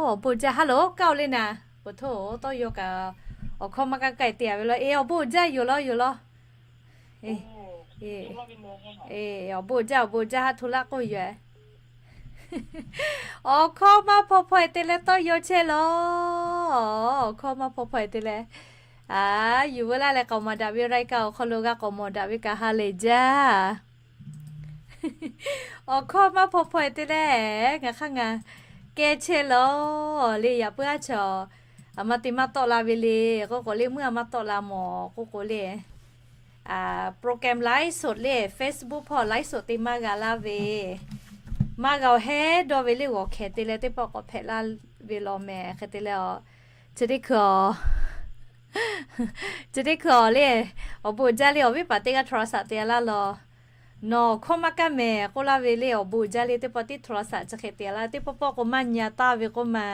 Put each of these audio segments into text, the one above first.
Awˬ bon jaˇ, hello, kaˇ-oˬ le naˍ. Peuˬ htoˇ tawˇ yaw kaꞈ, awˬ hkawˇ maˇ kaˇ kaˇ-e te-a ve law. Eˬ, awˬ bon jaˇ yoˬ law, yoˬ law. Eˬ, awˬ bon jaˇ, awˬ bon jaˇ, haˉ hto laˇ k'oˆ yoˬ-e. Awˬ hkawˇ maˇ hpaw hpaw-e te leh tawˇ yaw chehˇ law. Awˬ hkawˇ maˇ hpaw hpaw-e te leh, a, yuˬ veu laˇ leh k'awꞈ mawˬ daꞈ ve รายการ awˬ hk'aw lo g'a k'awꞈ mawˬ daꞈ ve kaꞈ ha lehˬ jaˇ. Awˬ hkawˇ maˇ hpaw hpaw-e te leh, ngaˬ hk'aˇ ngaˬ kehˇ chehˇ law. Le yaꞈ puiˉ aˉ chaw, a ma te maˇ tawˆ la ve le k'oˆ k'o le, meuˇ a maˇ tawˆ la mawˬ k'oˆ k'o le, program ไลฟ์สด le, Facebook hpawˇ ไลฟ์สด te maˇ g'a laˇ ve, maˇ g'a-oˬ hehˉ dawˇ ve le g'awˬ hkehˍ te leh teˇ pawˆ k'awꞈ hpehꞈ laˇ ve law mehˍ hk'e te leh a, chi teˇ hkui a, chi teˇ hkui a le, awˬ bon jaˇ le awˬ viˉ paˍ teˇ g'aˇ โทรศัพท์ te-a laˇ law. Nawˬ hkawˇ maˇ kaˇ mehˍ k'oˆ laˇ ve le awˬ bon jaˇ le teˇ pawˆ tiˉ โทรศัพท์ chi hk'e te-a laˇ, teˇ pawˆ pawˆ k'o maˇ nyi-a taˍ ve k'oˆ ma.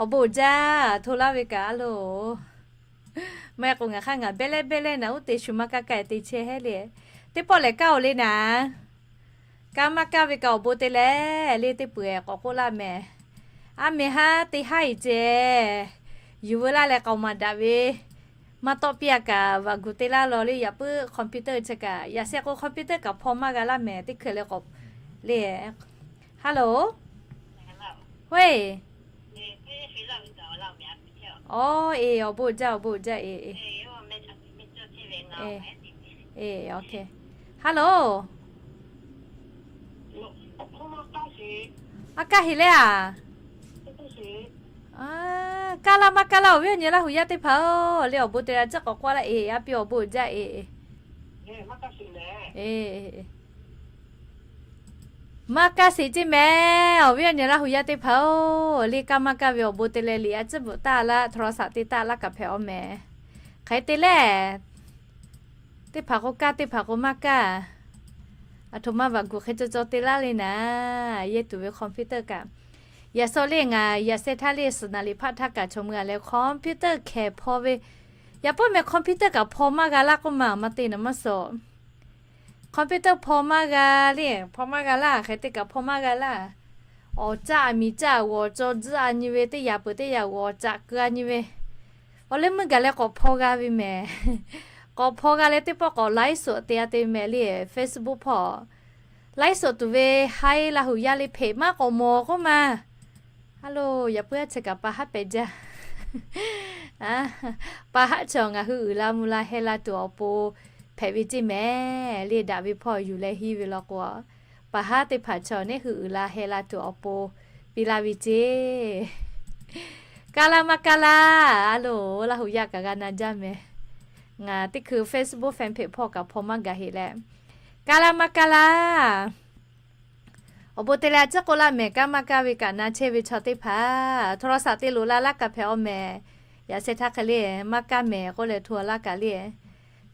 Awˬ bon jaˇ, hto laˇ ve kaꞈ a loˬ. Maˇ heˆ k'o ngaˬ hk'aˇ ngaˬ behˇ lehˉ behˇ lehˉ naˍ uˉ te shu maˇ kaˇ kaˇ-e te chehˇ hehˉ le. Teˇ pawˆ lehˬ kaˇ-oˬ le naˍ. Kaˇ maˇ kaˇ ve kaꞈ awˬ bon te leh le teˇ peuˬ-ehˍ k'awꞈ k'oˆ laˇ mehˍ. A mehˍ haˉ te haˉ-e ceh, yuˬ veu laˇ leh k'awꞈ mawˬ daꞈ ve, maˇ tawˆ piˇ-a kaꞈ vaꞈ guˬ te laˇ law le. Yaꞈ puiˉ computer chi kaꞈ yaꞈ shehˆ k'o computer kaꞈ hpaw maˇ g'a laˇ mehˍ teˇ hkui leh k'awꞈ le. Hello, เฮ้ย, awˬ, eˬ, awˬ bon jaˇ, awˬ bon jaˇ, eˬ, eˬ, eˬ, OK, hello. A kaˇ heˍ le a. Kaˇ laˇ maˇ kaˇ laˇ awˬ viˉ awˬ nyi Laˇ hu yaˇ teˇ hpaˍ-oˬ le, awˬ bon te leh a ciˉ k'awꞈ k'oˆ laˇ, eˬ, a piˇ awˬ bon jaˇ, eˬ, eˬ. Maˇ kaˇ sheˍ ceˇ mehˍ, awˬ viˉ awˬ nyi Laˇ hu yaˇ teˇ hpaˍ-oˬ le, kaˇ maˇ kaˇ ve awˬ bon te leh liꞈ a ciˉ bvuhꞈ taˍ laˇ, โทรศัพท์ te taˍ laˇ kaꞈ hpehꞈ-aw mehˍ. Hk'e te lehˬ, teˇ hpaˍ k'o kaˇ, teˇ hpaˍ k'o maˇ kaˇ. A htoꞈ ma vaꞈ guˬ hk'e caw caw te laˇ le naˍ, yehˇ tuˬ ve computer kaꞈ. Yaꞈ shawˆ le ngaˬ yaꞈ sheh htaˇ le suhˍ naˍ liꞈ hpaˆ htaˇ kaꞈ chaw mui-a leh computer hkehˍ hpaw ve, yaꞈ puiˉ mehˍ computer kaꞈ hpaw maˇ g'a laˇ k'oˆ ma, maˇ te naˍ maˇ suhˍ. Computer hpaw maˇ g'a le, hpaw maˇ g'a laˇ, hk'e te kaꞈ hpaw maˇ g'a laˇ. Awˬ caˆ a miˍ caˆ g'awˬ caw tzuhˆ a nyi ve, teˇ yaꞈ peuˬ teˇ yaꞈ g'awˬ caꞈ keu a nyi ve, awˬ leh meuˇ gaˬ leh k'awꞈ hpaw g'a ve mehˍ. K'awꞈ hpaw g'a leh teˇ pawˆ k'awꞈ ไลฟ์สด te-a te mehˍ le, Facebook hpawˇ ไลฟ์สด tuˬ ve haiˉ Laˇ hu yaˇ le hpeꞈ maˇ k'awꞈ mawˬ k'oˆ ma. Hello, yaꞈ puiˉ aˉ chi kaꞈ pa haˉ pehꞈ jaˇ. Pa haˉ chaw ngaˬ hui uiˍ la mvuh la heh la tuˬ awˬ pon hpehꞈ ve ceˇ mehˍ le, daꞈ ve hpawˇ yuˬ leh hiˇ ve law k'o, pa haˉ teˇ hpaˍ chaw neˇ hui uiˍ la heh la tuˬ awˬ pon piˇ laˇ ve ceˇ. Kaˇ laˇ maˇ kaˇ laˇ, a loˬ Laˇ hu yaˇ kaꞈ g'a na jaˇ mehˍ. Ngaˬ teˇ hkui Facebook fan page hpawˇ kaꞈ hpaw maˇ gaˬ heꞈ leh, kaˇ laˇ maˇ kaˇ laˇ. Awˬ bon te leh a ciˉ k'oˆ laˇ mehˍ, kaˇ maˇ kaˇ ve kaꞈ na chehˇ ve chaw teˇ hpaˍ โทรศัพท์ te loꞈ la laˇ kaꞈ hpehꞈ-aw mehˍ. Yaꞈ sheh htaˇ hk'e le maˇ kaˇ mehˍ k'oˆ leh hto laˇ kaꞈ le,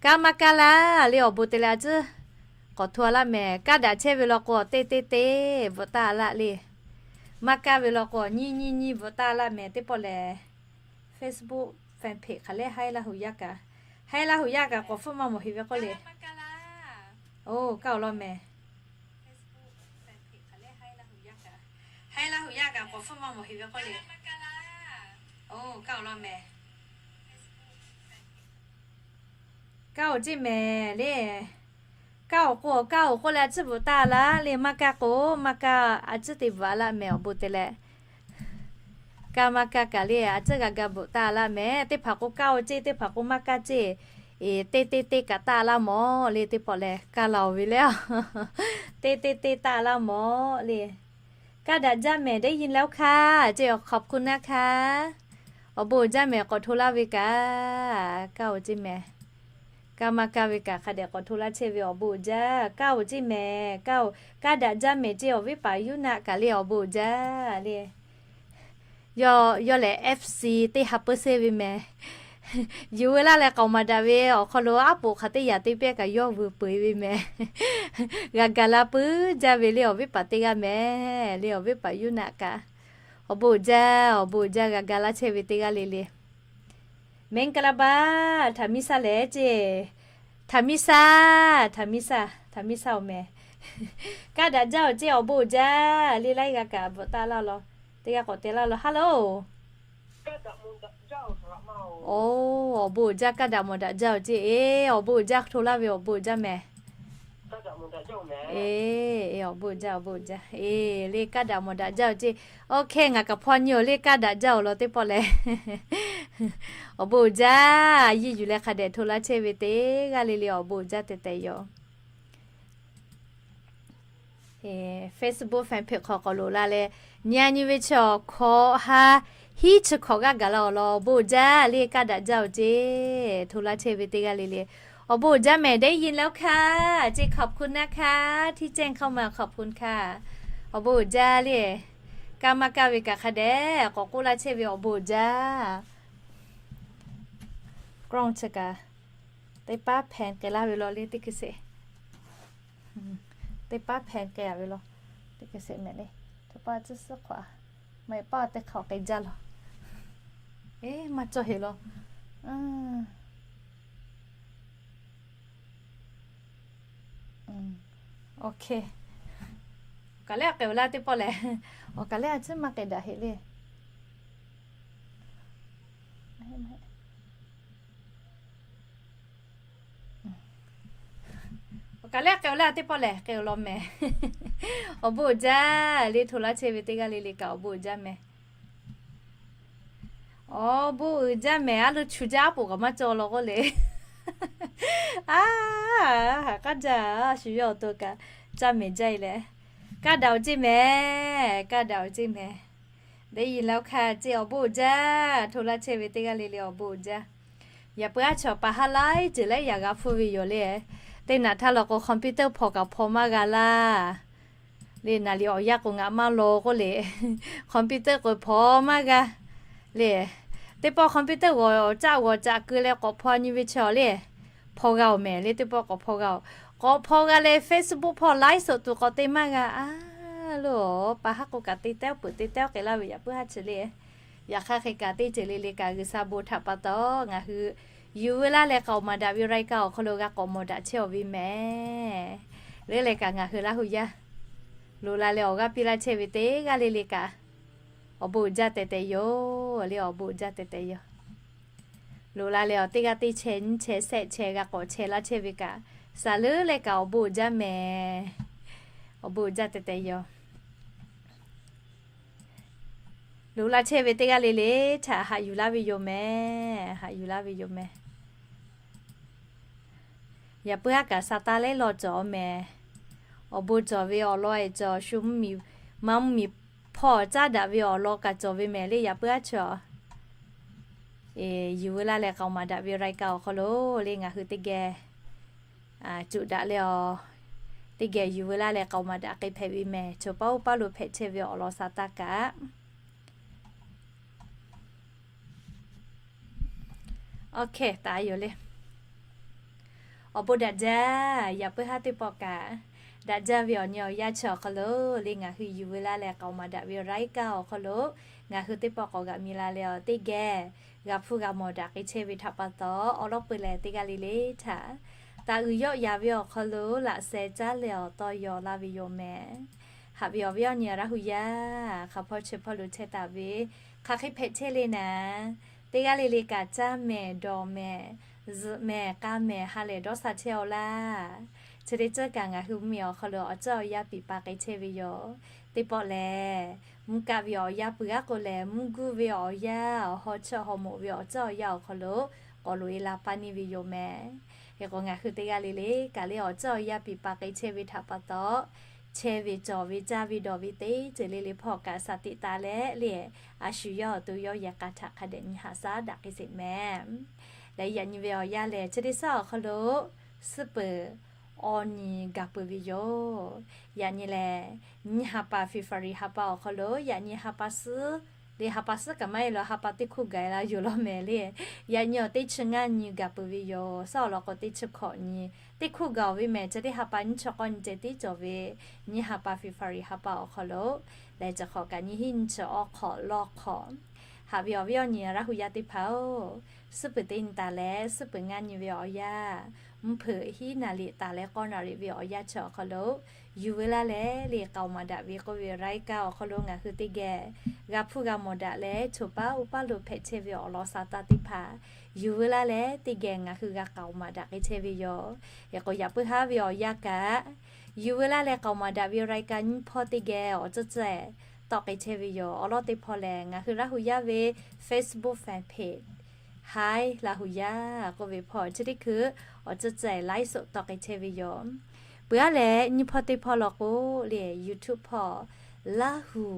kaˇ maˇ kaˇ laˇ le, awˬ bon te leh a ciˉ k'awꞈ hto laˇ mehˍ. Kaˇ daꞈ chehˇ ve law k'o teˇ teˇ teˇ bvuhꞈ taˍ laˇ le. Maˇ kaˇ ve law k'o nyiˇ nyiˇ nyiˇ bvuhꞈ taˍ laˇ mehˍ. Teˇ pawˆ lehˬ Facebook fan page hk'aˬ lehˬ haiˉ Laˇ hu yaˇ kaꞈ, haiˉ Laˇ hu yaˇ kaꞈ k'awꞈ hpfuhˆ maˇ mawˬ heꞈ ve k'oˆ le. Oˬ, kaˇ-oˬ law mehˍ. Haiˉ Laˇ hu yaˇ kaꞈ k'awꞈ hpfuhˆ maˇ mawˬ heꞈ ve k'oˆ le. Oˬ, kaˇ-oˬ law mehˍ. Kaˇ-oˬ ceˇ mehˍ le. Kaˇ-oˬ k'o, kaˇ-oˬ k'oˆ leh a ciˉ bvuhꞈ taˍ laˇ le. Maˇ kaˇ k'o, maˇ kaˇ, a ciˉ te bvuhꞈ a laˇ mehˍ, awˬ bon te leh. Kaˇ maˇ kaˇ kaꞈ le, a ciˉ g'a ga bvuhꞈ taˍ laˇ mehˍ. Teˇ hpaˍ k'o kaˇ-oˬ ceˇ, teˇ hpaˍ k'o maˇ kaˇ ceˇ. Eˬ, teˇ teˇ teˇ kaꞈ taˍ laˇ mawˬ le. Teˇ pawˆ lehˬ kaˇ la-oˬ ve le. Teˇ teˇ teˇ taˍ laˇ mawˬ le. Kaˇ daꞈ jaˇ mehˍ, ได้ยินแล้วค่ะ ceˇ, ขอบคุณนะคะ. Awˬ bon jaˇ mehˍ, k'awꞈ hto laˇ ve kaꞈ. Kaˇ-oˬ ceˇ mehˍ. Kaˇ maˇ kaˇ ve kaꞈ hk'a dehꞈ k'awꞈ hto laˇ chehˇ ve, awˬ bon jaˇ. Kaˇ-oˬ ceˇ mehˍ, kaˇ-oˬ, kaˇ daꞈ jaˇ mehˍ ceˇ, awˬ viˉ paˍ yuˇ naˆ kaꞈ le, awˬ bon jaˇ le. Yawˇ, yawˇ lehˬ FC teˇ ha peuˬ sehˇ ve mehˍ. Yuˬ veu laˇ leh k'awꞈ maˍ daꞈ ve awˬ hk'aw lo aˉ poꞈ hk'aˬ teˇ yaꞈ te piˇ kaꞈ yawˇ vuiˬ peu-eˬ ve mehˍ. G'a ga la puiˉ jaˇ ve le, awˬ viˉ paˍ teˇ g'aˇ mehˍ le, awˬ viˉ paˍ yuˇ naˆ kaꞈ. Awˬ bon jaˇ, awˬ bon jaˇ, g'a ga laˇ chehˇ ve teˇ g'aˇ le le. မင်္ဂလာပါ, ထၢမ်မိသ lehˬ ceˇ. ထၢမ်မိသ, ထၢမ်မိသ, ထၢမ်မိသ awˬ mehˍ. Kaˇ daꞈ jaˇ-oˬ ceˇ, awˬ bon jaˇ le, laiˉ g'a kaꞈ bvuhꞈ taˍ laˇ law. Teˇ g'aˇ k'awꞈ te laˇ lo. Hello. Oˬ, awˬ bon uiˍ jaˇ, kaˇ daꞈ mawˬ daꞈ jaˇ-oˬ ceˇ. Eˬ, awˬ bon uiˍ jaˇ hto laˇ ve awˬ bon uiˍ jaˇ mehˍ. Eˬ, awˬ bon uiˍ jaˇ, awˬ bon uiˍ jaˇ. Eˬ, le kaˇ daꞈ mawˬ daꞈ jaˇ-oˬ ceˇ. Oˇ hk'e ngaˬ kaꞈ hpaw nyi-oˬ le kaˇ daꞈ jaˇ-oˬ law teˇ pawˆ lehˬ. Awˬ bon uiˍ jaˇ, yiˇ yuˬ leh hk'a dehꞈ hto laˇ chehˇ ve teˇ g'aˇ le le awˬ bon uiˍ jaˇ tehꞈ tehꞈ yoˬ. Facebook fan page hk'aw k'awꞈ loꞈ la leh, nyi a nyi ve chi awˬ hkawꞈ ha hiˉ chi hkawꞈ g'aˇ gaˬ la awˬ lawn awˬ bon uiˍ jaˇ le kaˇ daꞈ jaˇ-oˬ ceˇ. Hto laˇ chehˇ ve teˇ g'aˇ le le awˬ bon uiˍ jaˇ mehˍ. ได้ยินแล้วค่ะ ceˇ ขอบคุณนะคะ ที่แจ้งเข้ามา ขอบคุณค่ะ awˬ bon uiˍ jaˇ le. Kaˇ maˇ kaˇ ve kaꞈ hk'a dehꞈ k'awꞈ k'oˆ laˇ chehˇ ve awˬ bon uiˍ jaˇ. G'ronˇ chi kaꞈ teˇ paˉ hpeh k'ai laˇ ve law le teˇ hkui sheˍ. Teˇ paˉ hpeh k'ai-a ve law. Teˇ hkui sheˍ mehˍ le. Teˇ paˉ tcuhˉ suhˉ hk'awꞈ-a. Maˇ heˆ paˉ teˇ hk'aw k'ai jaˇ law. Eˬ, maˇ cawˇ heˍ law. Awˬ hk'e, awˬ kaˬ lehˬ k'ai-oˬ laˇ teˇ pawˆ lehˬ. Awˬ kaˬ lehˬ a ciˉ maˇ k'ai daꞈ heˍ le. Awˬ kaˬ lehˬ k'ai-oˬ laˇ teˇ pawˆ lehˬ k'ai-oˬ law mehˍ. Awˬ bon uiˍ jaˇ le hto laˇ chehˇ ve teˇ g'aˇ le le kaꞈ awˬ bon uiˍ jaˇ mehˍ. Awˬ bon uiˍ jaˇ mehˍ. A lo chu jaˇ aˉ poꞈ kaꞈ maˇ cawˬ law k'oˆ le. A, haꞈ k'aˉ jaˇ, a shu yawˇ awˬ to kaꞈ caˇ mehˍ jaˇ-e leh. Kaˇ daꞈ-oˬ ceˇ mehˍ, kaˇ daꞈ-oˬ ceˇ mehˍ. ได้ยินแล้วค่ะ ceˇ awˬ bon uiˍ jaˇ. Hto laˇ chehˇ ve teˇ g'aˇ le le awˬ bon uiˍ jaˇ. Yaꞈ puiˉ aˉ chaw pa haˉ laiˉ ceuˬ leh yaꞈ g'a hpfuhˇ ve yoˬ le. Teˇ naꞈ htaˇ law k'o computer hpawnˬ kaꞈ hpawnˬ maˇ g'a laˇ. Le naˍ liꞈ awˬ yanˇ k'o ngaˬ maˇ law k'oˆ le. Computer k'o hpawnˬ maˇ g'a. Le teˇ pawˆ computer g'awˬ caˆ g'awˬ caꞈ keu leh k'awꞈ hpaw nyi ve chaw le. Hpaw g'a-oˬ mehˍ le teˇ pawˆ k'awꞈ hpaw g'a-oˬ. K'awꞈ hpaw g'a leh Facebook hpawˇ ไลฟ์สด tuˬ k'awꞈ te maˇ g'a. A, lo, pa haˉ k'o kaꞈ te tawˇ peuˬ te tawˇ k'ai laˇ ve yaꞈ puiˉ haˉ chi le. Yaꞈ hk'aˇ hk'e kaꞈ teˇ ceuˬ le le kaꞈ G'uiˬsha bon htaꞈ pa taw ngaˬ hui yuˬ veu laˇ leh k'aoˍ maˍ daꞈ ve รายการ awˬ hk'aw lo g'a k'awꞈ mawˬ daꞈ chehˇ-aw ve mehˍ. Leuˉ leh kaꞈ ngaˬ hui Laˇ hu yaˇ loꞈ la leh awˬ g'aˇ piˇ laˇ chehˇ ve teˇ g'aˇ le le kaꞈ awˬ bon uiˍ jaˇ tehꞈ tehꞈ yoˬ le, awˬ bon uiˍ jaˇ tehꞈ tehꞈ yoˬ. Loꞈ la leh awˬ teˇ g'aˇ teˇ chehˇ nyiˇ chehˇ shehˆ chehˇ g'a k'awꞈ chehˇ laˇ chehˇ ve kaꞈ, saˍ leuˉ leh kaꞈ awˬ bon uiˍ jaˇ mehˍ. Awˬ bon uiˍ jaˇ tehꞈ tehꞈ yoˬ. Loꞈ la chehˇ ve teˇ g'aˇ le le htaꞈ haꞈ yuˬ laˇ ve yoˬ mehˍ, haꞈ yuˬ laˇ ve yoˬ mehˍ. Yaꞈ puiˉ haˉ kaꞈ sa taˇ lehˉ law cawˬ-aw mehˍ. Awˬ bon cawˬ ve awˬ lawn-e cawˬ shu mvuhˇmiˬ, maˇ mvuhˇmiˬ hpawˇ caˉ daꞈ ve awˬ lawn kaꞈ cawˬ ve mehˍ le yaꞈ puiˉ haˉ chaw. Yuˬ veu laˇ leh k'aoˍ maˍ daꞈ ve รายการ awˬ hk'aw lo le ngaˬ hui teˇ geh cuꞈ daꞈ leh-aˬ, teˇ geh yuˬ veu laˇ leh k'aoˍ maˍ daꞈ k'ai hpehꞈ ve mehˍ. Chaw paˉ oˇ paˉ lo hpehꞈ chehˇ ve awˬ lawn sa taˇ kaꞈ Oˇ hk'e taˍ yoˬ le. Awˬ bon daꞈ jaˇ, yaꞈ puiˉ haˉ teˇ pawˆ kaꞈ daꞈ jaˇ ve awˬ nyi awˬ yanˇ chi awˬ hk'aw lo le ngaˬ hui yuˬ veu laˇ leh k'aoˍ maˍ daꞈ ve รายการ awˬ hk'aw lo ngaˬ hui teˇ pawˆ k'awꞈ g'aꞈ mi la leh-aˬ, teˇ geh g'a hpuˇ g'a mawˬ daꞈ k'ai chehˇ ve htaꞈ pa taw, awˉ lawˉ peu leh teˇ g'aˇ le le htaꞈ taˍ uiˍ yawˆ yaˍ ve awˬ hk'aw lo laꞈ sheh caˉ leh awˬ tawˇ yaw laˇ ve yoˬ mehˍ. Haꞈ ve awˬ viˉ awˬ nyi Laˇ hu yaˇ, hk'a hpawˇ chi hpawˇ lo chehˇ taˍ ve hk'aˬ hk'e hpehꞈ chehˇ le naˍ, teˇ g'aˇ le le kaꞈ caˇ mehˍ dawˬ mehˍ zuhꞈ mehˍ k'a mehˍ ha lehˬ dawˇ sha chehˇ-aw laˇ. Chi teˇ ceuˬ kaꞈ ngaˬ hui mvuhˇmiˬ awˬ hk'aw lo awˬ ceuˬ awˬ yanˇ piˍ pa k'ai chehˇ ve yoˬ. Teˇ pawˆ lehˬ, mvuhˇ kaˆ ve awˬ yanˇ pui g'aˇ k'o lehˬ, mvuhˇ guˇ ve awˬ yanˇ, awˬ haw cheuˆ haw moꞈ ve awˬ ceuˬ awˬ yanˇ awˬ hk'aw lo k'awꞈ loꞈ e la paˇ neˇ ve yoˬ mehˍ. Hk'e k'o ngaˬ hui teˇ g'aˇ le le kaꞈ le awˬ ceuˬ awˬ yanˇ piˍ pa k'ai chehˇ ve htaꞈ pa taw, chehˇ ve cawˬ ve caˇ ve dawˬ ve teˇ ceuˬ le le hpawˇ kaꞈ sha tiꞈ taˍ leh le, a shu yawˇ awˬ to yawˇ yehˬ k'a htaꞈ hk'a dehꞈ nyi haꞈ shaˉ daꞈ k'ai sheˍ mehˍ. Leh yaꞈ nyi ve awˬ yanˇ lehˬ, chi teˇ shaˉ awˬ hk'aw lo suhˉ peuˬ awˬ nyi gaˬ peuˬ ve yoˬ. Yaꞈ nyi lehˬ, nyi ha pa February ha pa awˬ hk'aw lo yaꞈ nyi ha pa suhˉ le, ha pa suhˉ kaꞈ maˇ heˆ law, ha pa teˇ hkuˇ gaˬ la yoˬ law mehˍ le. Yaꞈ nyi awˬ teˇ chi ngaˇ nyi gaˬ peuˬ ve yoˬ. Suhˉ awˬ lawn k'o teˇ chi hkawꞈ nyi teˇ hkuˇ gaˬ-oˬ ve mehˍ. Chi teˇ ha pa nyiˇ chi k'awˇ nyi ceh tiˉ cawˬ ve nyi ha pa February ha pa awˬ hk'aw lo lehˬ, chi hk'awꞈ kaꞈ nyi hiˉ nyi chi awˇ hk'awꞈ lawˇ hk'awꞈ Haꞈ ve awˬ viˉ awˬ nyi Laˇ hu yaˇ teˇ hpaˍ-oˬ, suhˉ peuˬ teˇ nyi taˍ leh suhˉ peuˬ ngaˇ nyi ve awˬ yanˇ, mvuhˇ hpeuꞈ hiˉ naˍ riˍ taˍ leh k'awˇ naˍ riˍ ve awˬ yanˇ chi awˬ hk'aw lo, yuˬ veu laˇ leh le k'aoˍ maˍ daꞈ ve k'oˆ ve รายการ awˬ hk'aw lo ngaˬ hui teˇ geh g'a hpuˇ g'a mawˬ daꞈ leh, choˬ paˉ uˉ paˉ lo hpehꞈ chehˇ ve awˬ lawn sa taˇ teˇ hpaˍ yuˬ veu laˇ leh teˇ geh ngaˬ hui g'a k'aoˍ maˍ daꞈ k'ai chehˇ ve yoˬ. Hk'e k'o, yaꞈ puiˉ haˉ ve awˬ yanˇ kaꞈ, yuˬ veu laˇ leh k'aoˍ maˍ daꞈ ve รายการ nyiˇ hpawˇ teˇ geh awˬ tcuhˉ tcuhˉ tawˆ k'ai chehˇ ve yoˬ. Awˬ lawn teˇ hpawˇ lehˬ, ngaˬ hui Laˇ hu yaˇ ve Facebook fan page Hi Laˇ hu yaˇ k'oˆ ve hpawˇ chi teˇ hkui awˬ tcuhˉ tcuhˉ ไลฟ์สด tawˆ k'ai chehˇ ve yoˬ. Peuˬ aˉ leh nyiˇ hpawˇ teˇ hpawˇ law k'o, le YouTube hpawˇ Lahu